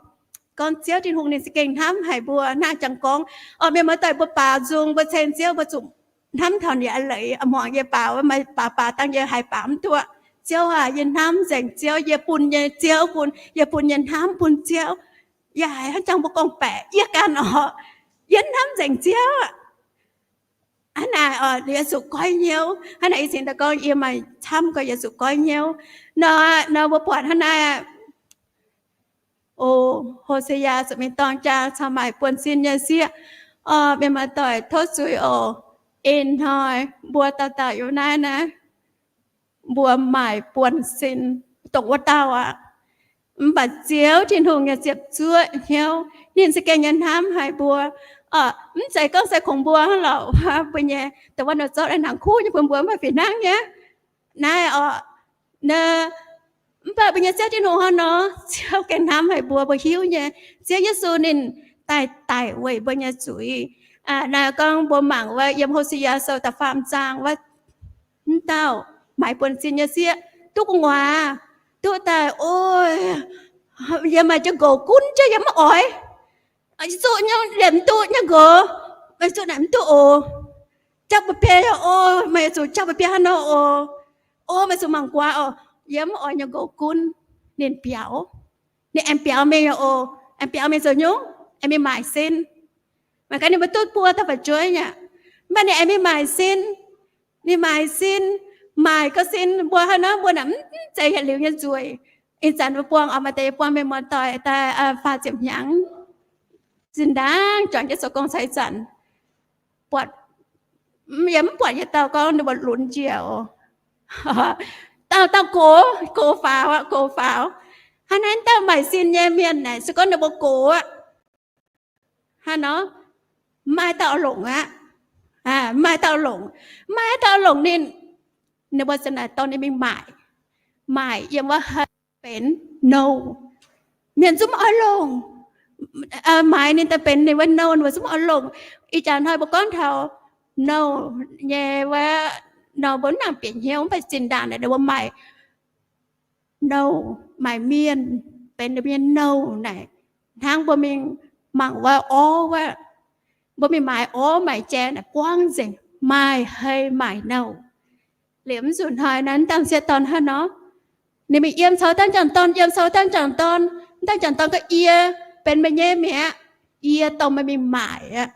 gorngv Ziouv Tin-Hungh ninh za'gengh hnamv haic mbuo hnangv jangx gorngv. Orqc, mienh muoz-doic, mbuo baaux nzung, mbuo ceng Ziouv, mbuo zuqc hnamv taux ninh a'leiz. Muangx yie baaux, maaih baaux baaux dangh yie haiz baaux mv duqv. Ziouv aac, yie hnamv nzengc Ziouv, yie bun nyei Ziouv bun, yie bun nyei hnamv bun Ziouv. Yie haiz hnangv jangx mbuo gorngv-baeqc, yie ganh orqc, yie hnamv nzengc Ziouv. Hnangv naaic, yie zuqc goiv hnyouv. Hnangv naaic, yie cingx daaih gorngv yie maaih camv gorx yie zuqc goiv hnyouv. Nor, nor mbuo buatc hnangv naaic, O, Hosea zuqc mingh dorng jaa caux maaic buonv-sin nyei sieqv. Mienh muoz-doic tov zuiz oc. Ih hnoi mbuo dauh dauh yiem naaiv naaiv, mbuo maaic buonv-sin dongh wuov dauh aqv. Mv baac Ziouv Tin-Hungh nyei ziepc zuoqv hnyouv, ninh za'gengh nyei hnamv haic mbuo. Mv zeiz gorngv se kungx mbuo hnangv lorqc, mbuo nyei da'wuov nor zorqv lai hnaangx kuv nyei bun mbuo mv baac fih hnangv nyei. Naaiv orqc, mv baac mbuo nyei Ziouv Tin-Hungh hnangv nor, Ziouv gengh hnamv haic mbuo, mbuo hiuv nyei. Ziouv Yesu ninh daaih daic weic mbuo nyei zuiz. Naaiv gorngv mbuo mangc wuov yiem Hosea sou da'faam zaang wuov, mv dauh maaiz buonv-sin nyei sieqv duqv gu'nguaaz, duqv daaih, o, yie maaih jienv nqox gunv jienv yie mv oix. Zuqc nyei liemh duqv nyei nqox, zuqc naaic mv duqv oc. Jauv ba'biei oc, meih zuqc jauv ba'biei hnangv nor oc. O, meih zuqc mangc guaax oc, yie mv oix nyei nqox gunv. Ninh biaux, ninh aengx biaux mingh oc. Aengx biaux mingh zoux nyungc? Aengx mingh maaic sin. Mangc gaax ninh mbuo duqv buo dauh fu'jueiv nyei, mv baac ninh aengx mingh maaic sin. Ninh maaic sin, maaic gau sin, mbuo hnangv nor mbuo naaic mv zeiz yietc liuz nyei nzueic. Ih zanc mbuo buangh oc, maaih deix yie buangh mienh muoz-doic daaih faah ziepc hnyangx, zinh ndaangc juangc jienv zoux gong caux ih zanc, buatc, yie mv buatc yietc dauh gorngv ninh mbuo lunx njiec oc. Dauh dauh gox, gox faaux aqv, gox faaux. Hnangv naaiv dauh maaic sin nyei mienh naaic se gorngv ninh mbuo gox aqv, hnangv nor, mv maaih dauh oix longc aqv. Mv maaih dauh oix longc, mv maaih dauh oix longc ninh. Ninh mbuo ziouc naaic dorh ninh mingh maaic, maaic yiem wuov hei benx nouh. Mienh zungv mv oix longc. Maaiz ninh daaih benx ninh wuov nouh, ninh mbuo zungv mv oix longc. Ih jaax hnoi mbuo gorngv taux nouh nyei wuov, nor mbuo mv nangc bieqc hnyouv, mv baac zinh ndaangc naaic ninh mbuo maaic nouh, maaic mienh benx ninh mbuo nyei nouh naaic, hnangv mbuo mingh mangc wuov orv wuov, mbuo mingh maaiz orv maaiz jai naaic buangv nzengc, maaih hei maaih nouh. Liuz mv zuqc hnoi naaiv, mv dangh sieqv dorn hnangv nor, ninh mingh yiem caux dangh jangc dorn, yiem caux dangh jangc dorn, mv dangh jangc dorn gorngv, yie benx meih nyei mi'aqv, yie dorh meih mingh maaic aqv.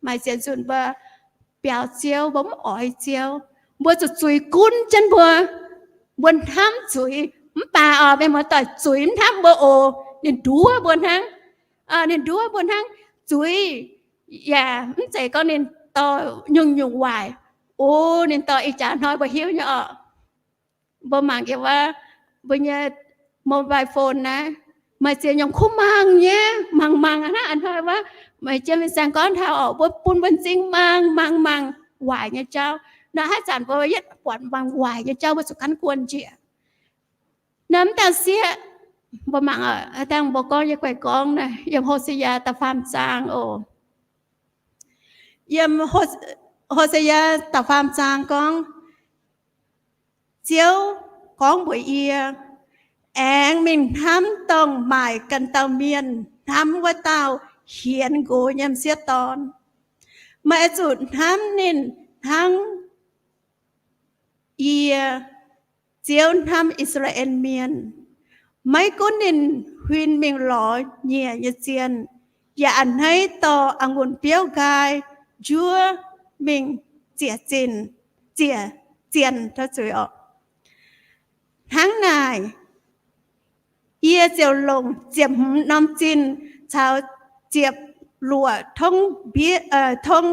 Maaih ziex nzunc mbuo biaux Ziouv, mbuo mv oix Ziouv, mbuo zuqc zuiz gunv jienv mbuo. Mbuo hnamv zuiz, mv baac oc, mienh muoz-doic, zuiz mv hnamv mbuo oc. Ninh nduov mbuo hnangv. Ninh nduov mbuo hnangv. Zuiz yaac mv zeiz gorngv ninh dorh nyungc-nyungc waaic. O, ninh dorh ih jaax hnoi mbuo hiuv nyei oc. Mbuo mangc yiem wuov mbuo nyei mobile phone naaiv, maaih ziex nyungc kuv mangc nyei, mangc mangc hnangv a'hnoi wuov, meih jiem fin-saeng gorngv taux oc, mbuo bun mbuo m'zing mangc mangc mangc waaic nyei jauv. Nor haaix zanc mbuo yietv buatc mangc waaic nyei jauv, mbuo zuqc gaanv guon njiec. Naaiv mv dangh sieqv, mbuo mangc, dangh mbuo gorngv yie guaix gorngv naaiv, yiem Hosea da'faam zaang oc. Yiem Hosea da'faam zaang gorngv, Ziouv gorngv mbuox yie, aengx mingh hnamv dongh maaic ganh dauh mienh hnamv wuov dauh hienx nqox nyei m'sieqv dorn. Meih oix zuqc hnamv ninh hnangv yie, Ziouv, hnamv I^saa^laa^en Mienh. Maiv gunv ninh huin mingh lorz nyiec nyei zien, yaac a'hneiv dorh a'ngunc biouv nqaai njuov mingh ziec zinh, ziec zienh, hnangv naaic, yie ziouc longc ziepc hmz norm zinh caux ziepc luoqc tongv, tongv,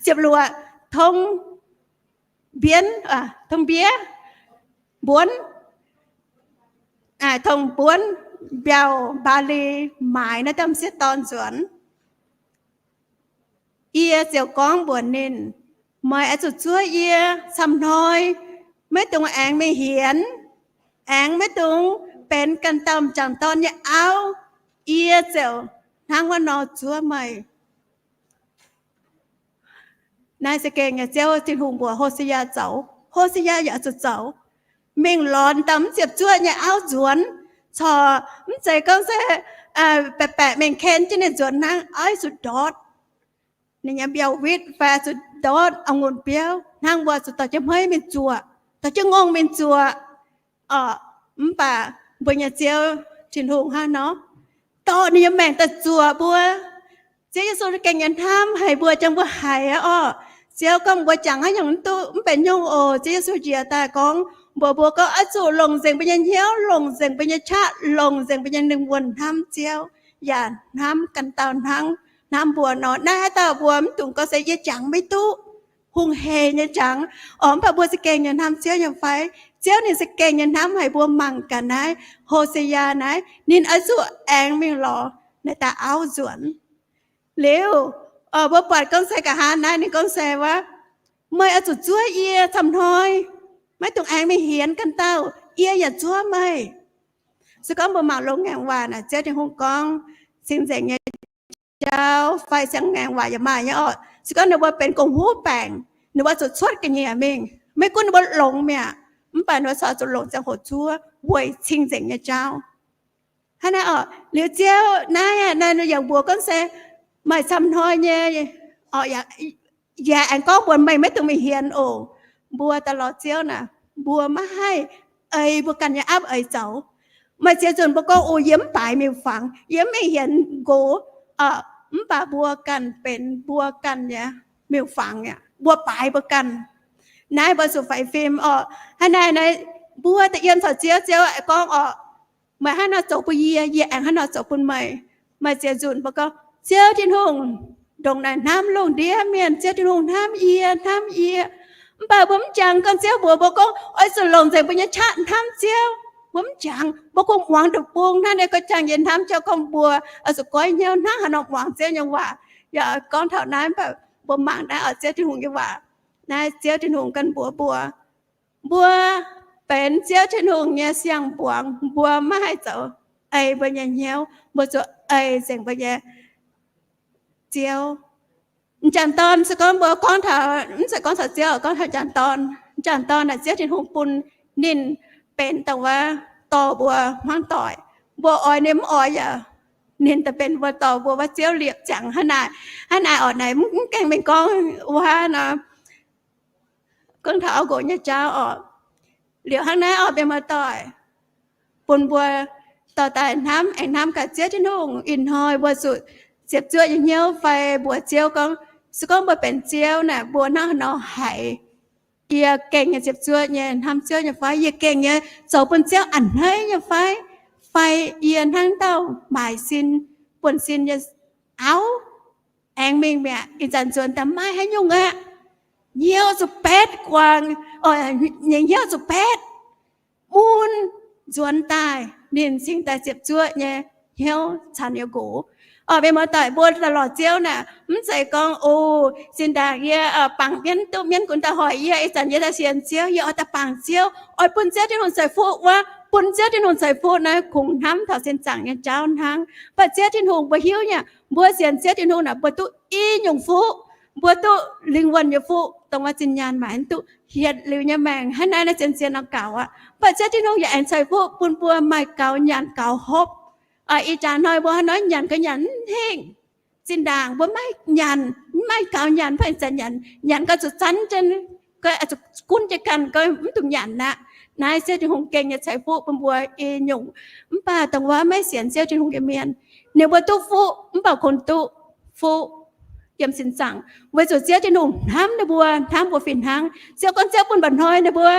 ziepc luoqc tongv mbienv, tongv mbiev, mbuonv, tongv mbuonv mbiauh Mbaa^li maaiz naaiv dauh m'sieqv dorn nzuonx. Yie ziouc gorngv mbuox ninh, meih oix zuqc zuov yie camv hnoi, maiv dungx aengx mingh hienx, aengx maiv dungx benx ganh dauh m'jangc dorn nyei auv. Yie ziouc hnangv wuov nor zuov meih. Naaiv se gengh nyei Ziouv Tin-Hungh mbuox Hosea zoux. Hosea yaac zuqc zoux, mingh lorz dauh mv ziepc zuoqv nyei auv nzuonx, corc mv zeiz gorngv se baeqc baeqc mingh ken jienv ninh nzuonx hnangv, oix zuqc ndortv ninh nyei mbiauh witv fai zuqc ndortv a'ngunc biouv hnangv, mbuo zuqc dorh jienv hmeiv mingh zuoqc, dorh jienv ngongh mingh zuoqc. Orqc, mv baac mbuo nyei Ziouv Tin-Hungh hnangv nor, dorh ninh nyei maengc daaih zuoqc mbuo. Ziouv Yesu gengh nyei hnamv haic mbuo, jangx mbuo haiz aqv orqc. Ziouv gorngv mbuo jangx haaix nyungc mv duqv mv benx nyungc oc. Ziouv Yesu njiec daaih gorngv mbuox mbuo gorngv oix zuqc longc nzengc mbuo nyei hnyouv, longc nzengc mbuo nyei qaqv, longc nzengc mbuo nyei lingh wuonh hnamv Ziouv, yaac hnamv ganh dauh hnangv hnamv mbuo nor. Naaiv haaix dauh mbuo mv dungx gorngv se yie jangx maiv duqv, hungh heic nyei jangx. Orqc, mv baac mbuo za'gengh nyei hnamv Ziouv nyei fai? Ziouv ninh za'gengh nyei hnamv haic mbuo. Mangc gaax naaiv Hosea naaiv, ninh oix zuqc aengx mingh lorz naaiv dauh auv nzuonx. Liuz, mbuo buatc gorngv se nqa'haav naaiv ninh gorngv se wuov, meih oix zuqc zuov yie camv hnoi, maiv dungx aengx mingh hienx ganh dauh, yie yaac zuov meih. Se gorngv mbuo mangc longx ngaengc waac naaic, Ziouv Tin-Hungh gorngv, cing-nzengc nyei jauv fai siang-ngaengc waac yaac maaih nyei orqc. Se gorngv ninh mbuo benx gong-huv baengc, ninh mbuo zuqc cuotv ga'nyiec mingh. Maiv gunv ninh mbuo longx mi'aqv, mv baac ninh mbuo corc zuqc longc ziangh hoc zuov weic cing-nzengc nyei jauv. Hnangv naaiv orqc, liuz Ziouv naaiv, naaiv yangh mbuox gorngv se maaih camv hnoi nyei, yaac aengx gorngv mbuox meih maiv dungx mingh hienx oc. Mbuo daaih lorz Ziouv naaic, mbuo maiv haih ei mbuo ganh nyei aapv eix zoux. Maaih ziex nzunc mbuo gorngv, o, yie mv baaix miuc-fangx, yie mv mingh hienx nqox, mv baac mbuo ganh benx mbuo ganh nyei miuc-fangx aqv, mbuo baaix mbuo ganh. Naaiv mbuo zuqc faix fim orqc. Hnangv naaiv, mbuo da'yiem taux Ziouv, Ziouv aengx gorngv orqc, meih hnangv nor zoux bun yie, yie aengx hnangv nor zoux bun meih. Maaih ziex nzunc mbuo gorngv, Ziouv Tin-Hungh ndongc naaic hnamv lungh ndiev mienh, Ziouv Tin-Hungh hnamv yie, hnamv yie. Mv baac mbuo mv jangx gorngv Ziouv mbuox mbuo gorngv oix zuqc longc nzengc mbuo nyei qaqv hnamv Ziouv. Mbuo mv jangx, mbuo kungx muangx nduqc bung hnangv naaiv, gorngv jangx yie hnamv Ziouv gorngv mbuo oix zuqc goiv hnyouv hnangv haaix nor muangx Ziouv nyei waac. Yaac gorngv taux naaiv, mv baac mbuo mangc naaiv oix Ziouv Tin-Hungh nyei waac. Naaiv Ziouv Tin-Hungh ganh mbuox mbuo, mbuo benx Ziouv Tin-Hungh nyei siang-mbuangz, mbuo maiv haih zoux ei mbuo nyei hnyouv, mbuo zuqc ei nzengc mbuo nyei Ziouv. M'jangc dorn se gorngv mbuo gorngv taux, mv zeiz gorngv taux Ziouv, gorngv taux m'jangc dorn. M'jangc dorn naaic Ziouv Tin-Hungh bun ninh benx dongh wuov dorh mbuo hmuangv doic. Mbuo oix ninh mv oix yaac ninh daaih benx mbuo dorh mbuo wuov Ziouv liepc ziangx hnangv naaic. Hnangv naaic orqc, naaic mv gaengh mingh gorngv wuov nor, gorngv taux auv nqox nyei jauv orqc. Liuz hnangv naaiv orqc, mienh muoz-doic, bun mbuo dorh daaih hnamv, aengx hnamv gaax Ziouv Tin-Hungh. Ih hnoi mbuo zuqc ziepc zuoqv nyei hnyouv fai mbuox Ziouv gorngv, se gorngv mbuo benx Ziouv naaic, mbuo hnangv haaix nor haiz? Yie gengh nyei ziepc zuoqv nyei hnamv Ziouv nyei fai? Yie gengh nyei zoux bun Ziouv a'hneiv nyei fai? Fai yie hnangv dauh maaic sin, buonv sin nyei auv, aengx mingh mi'aqv, ih zanc nzuonx daaih maiv haaix nyungc aqv. Hnyouv zuqc baetv guangc, nyei hnyouv zuqc baetv, mun nzuonx daaih ninh cingx daaih ziepc zuoqv nyei hnyouv caux ninh nqox. Orqc, mienh muoz-doic, mbuo daaih lorz Ziouv naaic, mv zeiz gorngv, o, zinh ndaangc yie bangc mienv, duqv mienv gunv daaih hoic yie, ih zanc yie daaih sienx Ziouv, yie oix daaih bangc Ziouv, oix bun Ziouv Tin-Hungh ceix fuqv wuov. Bun Ziouv Tin-Hungh ceix fuqv naaiv kungx hnamv taux sin zaangc nyei jauv hnangv. Mv baac Ziouv Tin-Hungh mbuo hiuv nyei, mbuo sienx Ziouv Tin-Hungh naaic, mbuo duqv i nyungc fuqv. Mbuo duqv lingh wuonh nyei fuqv, dongh wuov zinh nyaanh maaic duqv hietc liuz nyei maengc. Hnangv naaiv, naaiv zien-zien nor gaux aqv. Mv baac Ziouv Tin-Hungh yaac aengx ceix fuqv bun mbuo maaih gaux nyanc gaux hopv. Ih jaax hnoi mbuo hnangv nor nyanc gaux nyanc mv hingh. Zinh ndaangc mbuo maiv nyanc, maiv gaux nyanc, mv baac zanc nyanc, nyanc gau zuqc zanv jienv, gau zuqc gunv jienv ganh, gau mv dungx nyanc aqv. Naaiv Ziouv Tin-Hungh gengh nyei ceix fuqv bun mbuo i nyungc. Mv baac dongh wuov maiv sienx Ziouv Tin-Hungh nyei mienh, ninh mbuo duqv fuqv mv baac kungx duqv fuqv yiem sin zaangc, weic zuqc Ziouv Tin-Hungh hnamv ninh mbuo, hnamv mbuo fih hnangv. Ziouv gorngv Ziouv bun mba'hnoi ninh mbuo,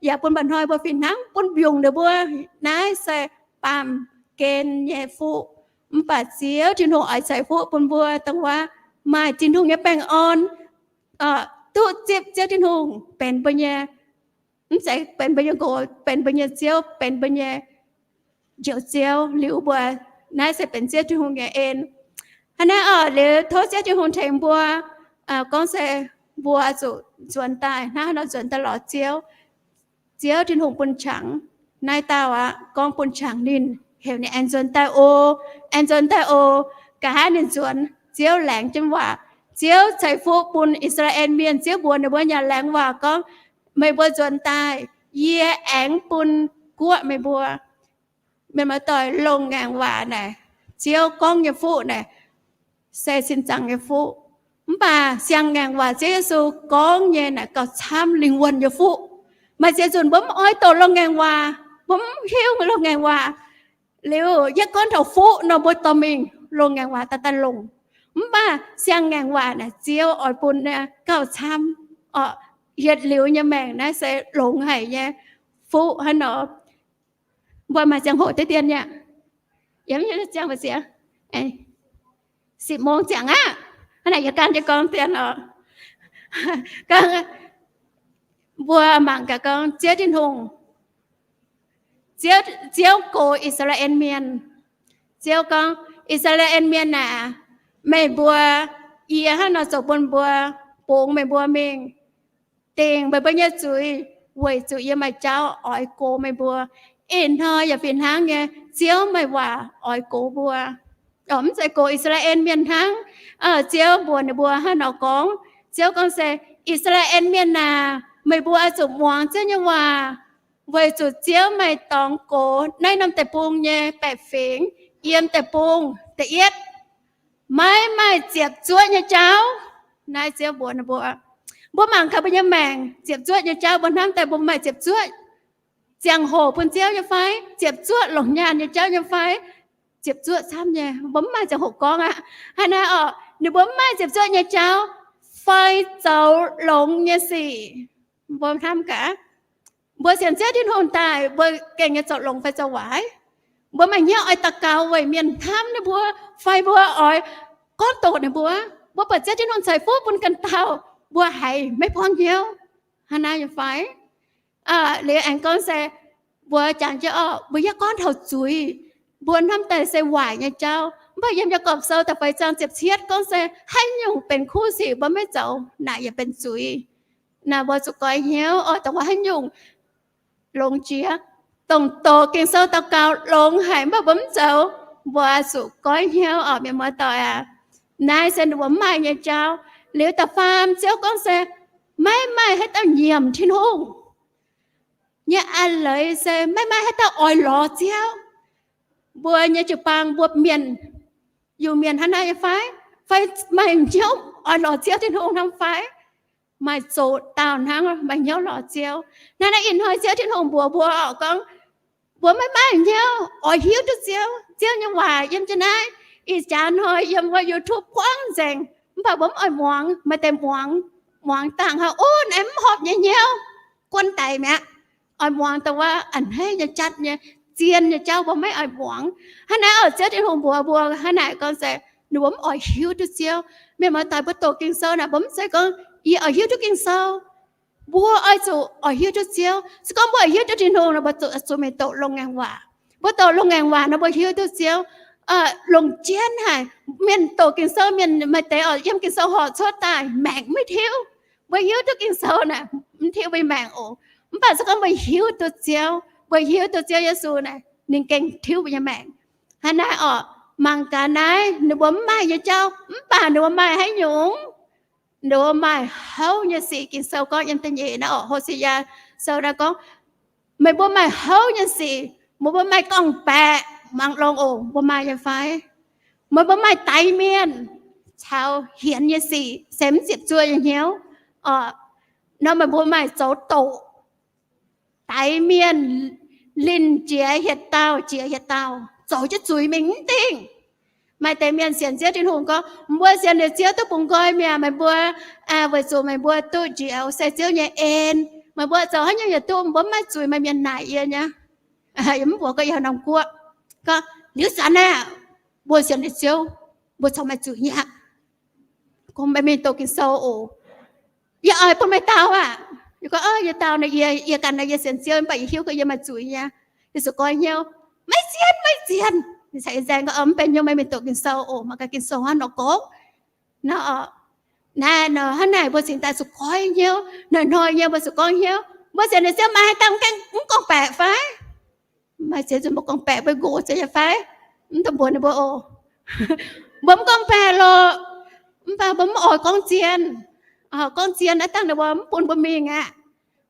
yaac bun mba'hnoi mbuo fih hnangv, bun mbiungc ninh mbuo. Naaiv se baamh gen nyei fuqv. Mv baac Ziouv Tin-Hungh oix ceix fuqv bun mbuo dongh wuov maaih Tin-Hungh nyei baengh orn, duqv zipv Ziouv Tin-Hungh benx mbuo nyei, mv zeiz benx mbuo nyei nqox, benx mbuo nyei Ziouv, benx mbuo nyei Njoux Ziouv liuz mbuo, naaiv se benx Ziouv Tin-Hungh nyei en. Hnangv naaiv orqc, liuz tov Ziouv Tin-Hungh tengx mbuo, gorngv se mbuo zuqc nzuonx daaih, hnangv haaix nor nzuonx daaih lorz Ziouv. Ziouv Tin-Hungh bun qangx naaiv dauh aqv, gorngv bun qangx ninh, heuc ninh aengx nzuonx daaih oc, aengx nzuonx daaih oc. Nqa'haav ninh nzuonx, Ziouv laengz jienv waac. Ziouv ceix fuqv bun I^saa^laa^en Mienh. Ziouv mbuox ninh mbuo nyanc laengz waac gorngv, meih mbuo nzuonx daaih, yie aengx bun guoqv meih mbuo. Mienh muoz-doic, longx ngaengc waac naaic, Ziouv gorngv nyei fuqv naaic, se sin zaangc nyei fuqv. Mv baac siang ngaengc waac Ziouv Yesu gorngv nyei naaic gauh camv lingh wuonh nyei fuqv. Maaih ziex nzunc mbuo mv oix doqc longx ngaengc waac, mbuo mv hiuv longx ngaengc waac. Liuz yie gorngv taux fuqv nor, mbuo dorh mingh longx ngaengc waac daaih daaih longc. Mv baac siang ngaengc waac naaic Ziouv oix bun gauh camv orqc. Yietc liuz nyei maengc naaiv se longx haic nyei fuqv hnangv nor. Mbuo maaih ziangh hoc deix dien nyei, yiem ziangh hoc siec, siec mong ziangh aqv. Hnangv naaic yie gan jienv gorngv dien oc. Mbuo mangc gaax gorngv Ziouv Tin-Hungh, Ziouv gox I^saa^laa^en Mienh. Ziouv gorngv, I^saa^laa^en Mienh aac, meih mbuo, yie hnangv nor zoux bun mbuo, bungx meih mbuo mingh, dingc meih mbuo nyei zuiz, weic zuqc yie maaih jauv oix gox meih mbuo. Ih hnoi yaac fih hnangv nyei, Ziouv maaih waac oix gox mbuo. Mv zeiz gox I^saa^laa^en Mienh hnangv. Ziouv mbuox ninh mbuo hnangv nor gorngv. Ziouv gorngv se, I^saa^laa^en Mienh aac, meih mbuo oix zuqc muangx Ziouv nyei waac, weic zuqc Ziouv maaih dorngx gox naaiv norm deic-bung nyei baeqc fingx. Yiem deic-bung da'yietv, maiv maaih ziepc zuoqv nyei jauv. Naaiv Ziouv mbuox ninh mbuo. Mbuo mangc gaax mbuo nyei maengc, ziepc zuoqv nyei jauv mbuo hnamv daaih mbuo maaih ziepc zuoqv ziangh hoc bun Ziouv nyei fai? Ziepc zuoqv longc nyaanh nyei jauv nyei fai? Ziepc zuoqv camv nyei, mbuo mv maaih ziangh hoc gorngv aqv. Hnangv naaiv oc, ninh mbuo mv maaih ziepc zuoqv nyei jauv fai zoux longx nyei sic. Mbuo hnamv gaax, mbuo sienx Ziouv Tin-Hungh daaih, mbuo gengh nyei zoux longx fai zoux waaic? Mbuo maaih hnyouv oix daux gaux weic mienh hnamv ninh mbuo, fai mbuo oix gorngv doqc ninh mbuo? Mbuo buatc Ziouv Tin-Hungh ceix fuqv bun ganh dauh, mbuo haiz maiv buangv hnyouv. Hnangv naaiv nyei fai? Liuz aengx gorngv se, mbuo jangx jienv oc, mbuo yaac gorngv taux zuiz. Mbuo hnamv daaih se waaic nyei jauv, mv baac yiem Yaagorpc Sou da'feix zaang ziepc cietv gorngv se, haaix nyungc benx kuv sic mbuo maiv zoux, naaic yaac benx zuiz. Naaiv mbuo zuqc goiv hnyouv oc, dongh wuov haaix nyungc longx jiex, dongh doqc Ging-Sou daux gaux longx haic mv baac mbuo mv zoux, mbuo zuqc goiv hnyouv oc, mienh muoz-doic aac. Naaiv se ninh mbuo mv maaih nyei jauv. Liuz da'faam Ziouv gorngv se, maiv maaih haaix dauh nyiemc Tin-Hungh nyei a'leiz se maiv maaih haaix dauh oix lorz Ziouv. Mbuo nyei jiu-baang mbuo mienh, Iu-Mienh hnangv naaiv nyei fai? Fai maaih hnyouv oix lorz Ziouv Tin-Hungh hnangv fai? Maaih zoqc dauh hnangv maaih hnyouv lorz Ziouv. Hnangv naaiv ih hnoi Ziouv Tin-Hungh mbuox mbuo oc, gorngv mbuo maiv maaih hnyouv oix hiuv duqv Ziouv. Ziouv nyei waac yiem jienv naaiv, ih jaax hnoi yiem wuov YouTube buangv nzengc, mv baac mbuo mv oix muangx. Maaih deix muangx, muangx dangh hnoi, ov, naaiv mv horpc nyei hnyouv, guon daic mi'aqv. Oix muangx dongh wuov a'hneiv nyei, jatv nyei, zien nyei jauv mbuo maiv oix muangx. Hnangv naaiv oc, Ziouv Tin-Hungh mbuox mbuo hnangv naaic gorngv se, ninh mbuo mv oix hiuv duqv Ziouv. Mienh muoz-doic, mbuo doqc Ging-Sou naaic, mbuo mv zeiz gorngv yie oix hiuv duqv Ging-Sou. Mbuo oix zuqc oix hiuv duqv Ziouv. Se gorngv mbuo oix hiuv duqv Tin-Hungh nor, mbuo zuqc, zuqc mingh doqc longx-ngaengc waac. Mbuo doqc longx-ngaengc waac nor, mbuo hiuv duqv Ziouv. Longc jienv haic. Mienh doqc Ging-Sou, mienh maaih deix oc, yiem Ging-Sou horpc cuotv daaih maengc maiv tiuv. Mbuo hiuv duqv Ging-Sou naaic, mv tiuv mbuo nyei maengc oc. Mv baac se gorngv mbuo hiuv duqv Ziouv, mbuo hiuv duqv Ziouv Yesu naaic, ninh gengh tiuv mbuo nyei maengc. Hnangv naaiv oc, mangc gaax naaiv, ninh mbuo mv maaih nyei jauv, mv baac ninh mbuo maaih haaix nyungc? Ninh mbuo maaih houv nyei sic. Ging-Sou gorngv yiem da'nyeic naaiv oc, Ho^se^yaa Sou naaiv gorngv, meih mbuo maaih houv nyei sic, meih mbuo maaih gorngv-baeqc, mangc longx oc, mbuo maaih nyei fai? Meih mbuo maaih daix mienh caux hienx nyei sic, se mv ziepc zuoqv nyei hnyouv oc. Nor meih mbuo maaih zoux doqc, daix mienh, linh jiex hieh dauh jiex hieh dauh, zoux jienv zuiz mingh mv dingh. Maaih deix mienh sienx Ziouv Tin-Hungh gorngv, mbuo sienx liuz Ziouv duqv bungx nqoi mi'aqv, meih mbuo, weic zuqc meih mbuo duqv njoux se Ziouv nyei en, meih mbuo zoux haaix nyungc yaac duqv, mbuo mv maaih zuiz. Maaih mienh naaic yie nyei, yie mv mbuox gorngv yiem norm guoqv, gorngv liuz zanc aeqv, mbuo sienx liuz Ziouv, mbuo corc maaih zuiz nyei aqv. Gorngv meih mingh doqc Ging-Sou oc. Yie oix bun meih dau aqv. Yie gorngv, yie dau nor, yie, yie ganh nor yie sienx Ziouv, mv baac yie hiuv gorngv yie maaih zuiz nyei. Yie zuqc goiv hnyouv. Maiv zien, maiv zien. Ninh caux yie nzaeng gorngv, mv benx hnyouv, meih mingh doqc Ging-Sou oc, mangc gaax Ging-Sou hnangv nor gorngv. Nor, naaiv nor hnangv naaic mbuo cingx daaih zuqc goiv hnyouv. Hnoi-hnoi nyei mbuo zuqc goiv hnyouv. Mbuo sienx liuz Ziouv maaih haaix dauh gengh mv gorngv-baeqc fai? Maaih ziex nzunc mbuo gorngv-baeqc, mbuo nqox ziex nyei fai? Mv dungx mbuox ninh mbuo oc. Mbuo mv gorngv-baeqc lorqc. Mv baac mbuo mv oix gorngv zien. Gorngv zien naaiv dangh ninh mbuo mv bun mbuo mingh aqv.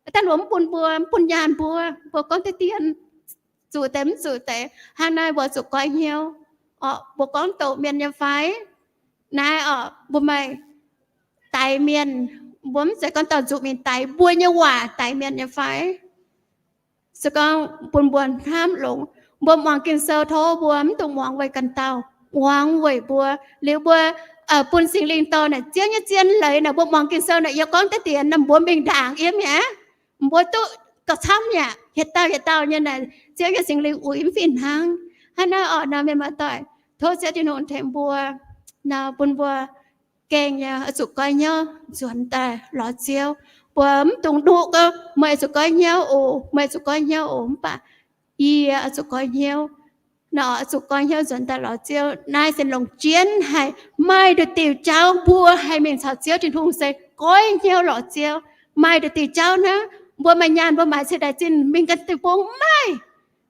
Naaiv dangh ninh mbuo mv bun mbuo, mv bun nyaanh mbuo. Mbuo gorngv deix dien, zuqc deix mv zuqc deix. Hnangv naaiv mbuo zuqc goiv hnyouv. Oc, mbuo gorngv doqc mienh nyei fai? Naaiv oc, mbuo maaih daix mienh, mbuo mv zeiz gorngv dauh nzuqc mingh daix, mbuo nyei waac daix mienh nyei fai? Se gorngv bun mbuo hnamv longx, mbuo muangx Ging-Sou tov mbuo mv dungx muangx weic ganh dauh, muangx weic mbuo. Liuz mbuo bun Singx Lingh dorh naaic Ziouv nyei zien leiz naaic, mbuo muangx Ging-Sou naaic, yie gorngv deix dien naaic mbuo mingh ndaangc yiem mi'aqv. Mbuo duqv gauh camv mi'aqv. Hieh dauh hieh dauh nyei naaic Ziouv nyei Singx Lingh uix mv fih hnangv. Hnangv naaiv oc, nor mienh muoz-doic, tov Ziouv Tin-Hungh tengx mbuo, nor bun mbuo gengh nyei oix zuqc goiv hnyouv nzuonx daaih lorz Ziouv. Mbuo mv dungx nduqc gorngv, meih oix zuqc goiv hnyouv oc, meih oix zuqc goiv hnyouv oc, mv baac yie oix zuqc goiv hnyouv. Nor oix zuqc goiv hnyouv nzuonx daaih lorz Ziouv. Naaiv se longc jienv haic. Maaih nduqc diuc jauv mbuo haih mingh caux Ziouv Tin-Hungh se goiv hnyouv lorz Ziouv. Maaih nduqc diuc jauv hnangv. Mbuo maaih nyaanh mbuo maaiz ceix daaih zinh mingh ganh diuh bung mv maaih.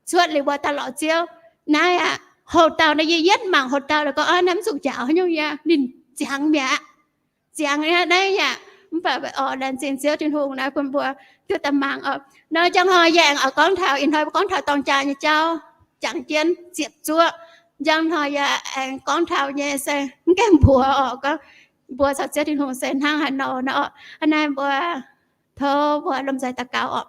Cuotv liuz mbuo daaih lorz Ziouv. Naaiv aqv, Hoc dauh naaiv yie yietv mangc hoc dauh la'gorngv, naaiv mv zuqc njaaux nyungc yaac ninh ziangx mi'aqv. Ziangx aqv naaiv yaac. Mv baac oc, laengz zingh Ziouv Tin-Hungh naaiv bun mbuo duqv daaih mangc oc. Nor njang hnoi yie aengx oix gorngv taux, ih hnoi mbuo gorngv taux dorng jaa nyei jauv, jangx jienv ziepc zuoqv. Njang hnoi yie aengx gorngv taux nyei se mv gaengh mbuox oc, gorngv mbuo caux Ziouv Tin-Hungh se hnangv haaix nor nor oc. Hnangv naaiv mbuo tov mbuo lomh nzoih daux gaux oc.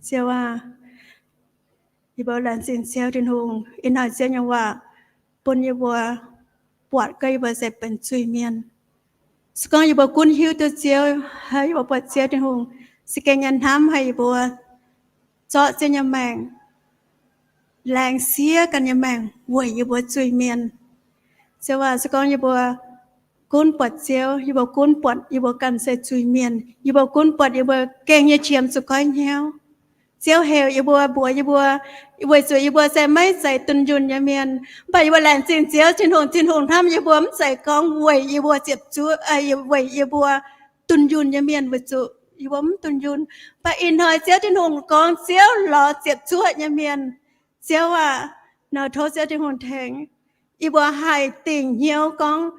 Ziouv aah, yie mbuo laengz zingh Ziouv Tin-Hungh ih hnoi Ziouv nyei waac bun yie mbuo buatc gorngv yie mbuo se benx zuiz mienh. Se gorngv yie mbuo gunv hiuv duqv Ziouv, haih yie mbuo buatc Ziouv Tin-Hungh za'gengh nyei hnamv haih yie mbuo zorqv Ziouv nyei maengc laengz siev ganh nyei maengc weic yie mbuo zuiz mienh. Ziouv aah, se gorngv yie mbuo gunv buatc Ziouv, yie mbuo gunv buatc yie mbuo ganh se zuiz mienh, yie mbuo gunv buatc yie mbuo gengh nyei qiemx zuqc goiv hnyouv. Ziouv heuc yie mbuo, mbuox yie mbuo, weic zuqc yie mbuo se maiv zeiz dunh yunh nyei mienh. Mv baac yie mbuo laengz zingh Ziouv Tin-Hungh, Tin-Hungh hnamv yie mbuo mv zeiz gorngv weic yie mbuo ziepc zuoqv, weic yie mbuo dunh yunh nyei mienh weic zuqc yie mbuo mv dunh yunh. Mv baac ih hnoi Ziouv Tin-Hungh gorngv Ziouv lorz ziepc zuoqv nyei mienh. Ziouv aah, nor tov Ziouv Tin-Hungh tengx yie mbuo haih dingc hnyouv gorngv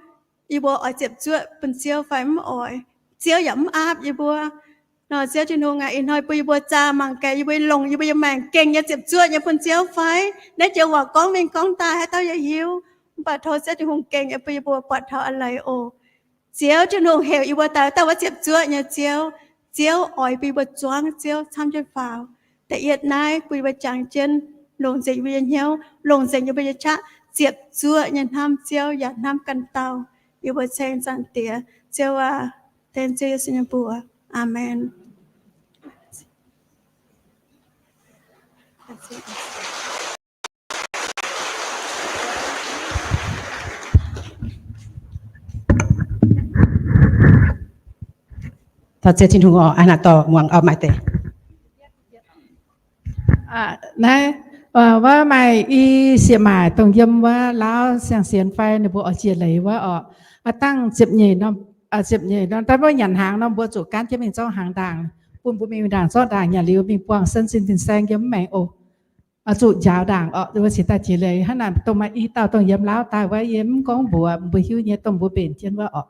yie mbuo oix ziepc zuoqv bun Ziouv fai mv oix. Ziouv yaac mv aapv yie mbuo. Nor Ziouv Tin-Hungh aah, ih hnoi bun yie mbuo zaah mangc gaax yie mbuo longc yie mbuo nyei maengc gengh nyei ziepc zuoqv nyei bun Ziouv fai? Naaiv joux waac gorngv mingh gorngv daaih haaix dauh yaac hiuv. Mv baac tov Ziouv Tin-Hungh gengh bun yie mbuo buatc taux a'leiz oc. Ziouv Tin-Hungh heuc yie mbuo daaih, dauh wuov ziepc zuoqv nyei Ziouv. Ziouv oix bun yie mbuo zuangv Ziouv camv jienv faaux. Da'yietv naaiv bun yie mbuo jangx jienv longc nzengc yie mbuo nyei hnyouv, longc nzengc yie mbuo nyei qaqv ziepc zuoqv nyei hnamv Ziouv yaac hnamv ganh dauh. Yie mbuo ceng Zaangc Diex, Ziouv aah, dengv Ziouv Yesu nyei mbuox. Aamen. Tov Ziouv Tin-Hungh oc, aa, naaiv dorh muangx oc, maaih deix. Naaiv, wuov maaih i sieqv-maaic dongh yiem wuov Laauv siang-sienx fai ninh mbuo oix jiex leiz wuov oc. Aa, dangh ziepc nyeic norm, ziepc nyeic norm, daaih mbuo nyanc hnaangx nor mbuo zuqc gaanv jienv mingh zorqv hnaangx ndaangc, bun mbuo mingh ndaangc zorqv ndaangc nyanc liuz mingh buangh sen sin fin-saeng yiem mv maengx oc. Zuqc njaaux ndaangc oc, mbuo cingx daaih jiex leiz. Hnangv naaic dongh maaih i dauh dongh yiem Laauv daaih wuov, yie mv gorngv mbuox, mbuo hiuv nyei dongh mbuo mbenc jienv wuov oc.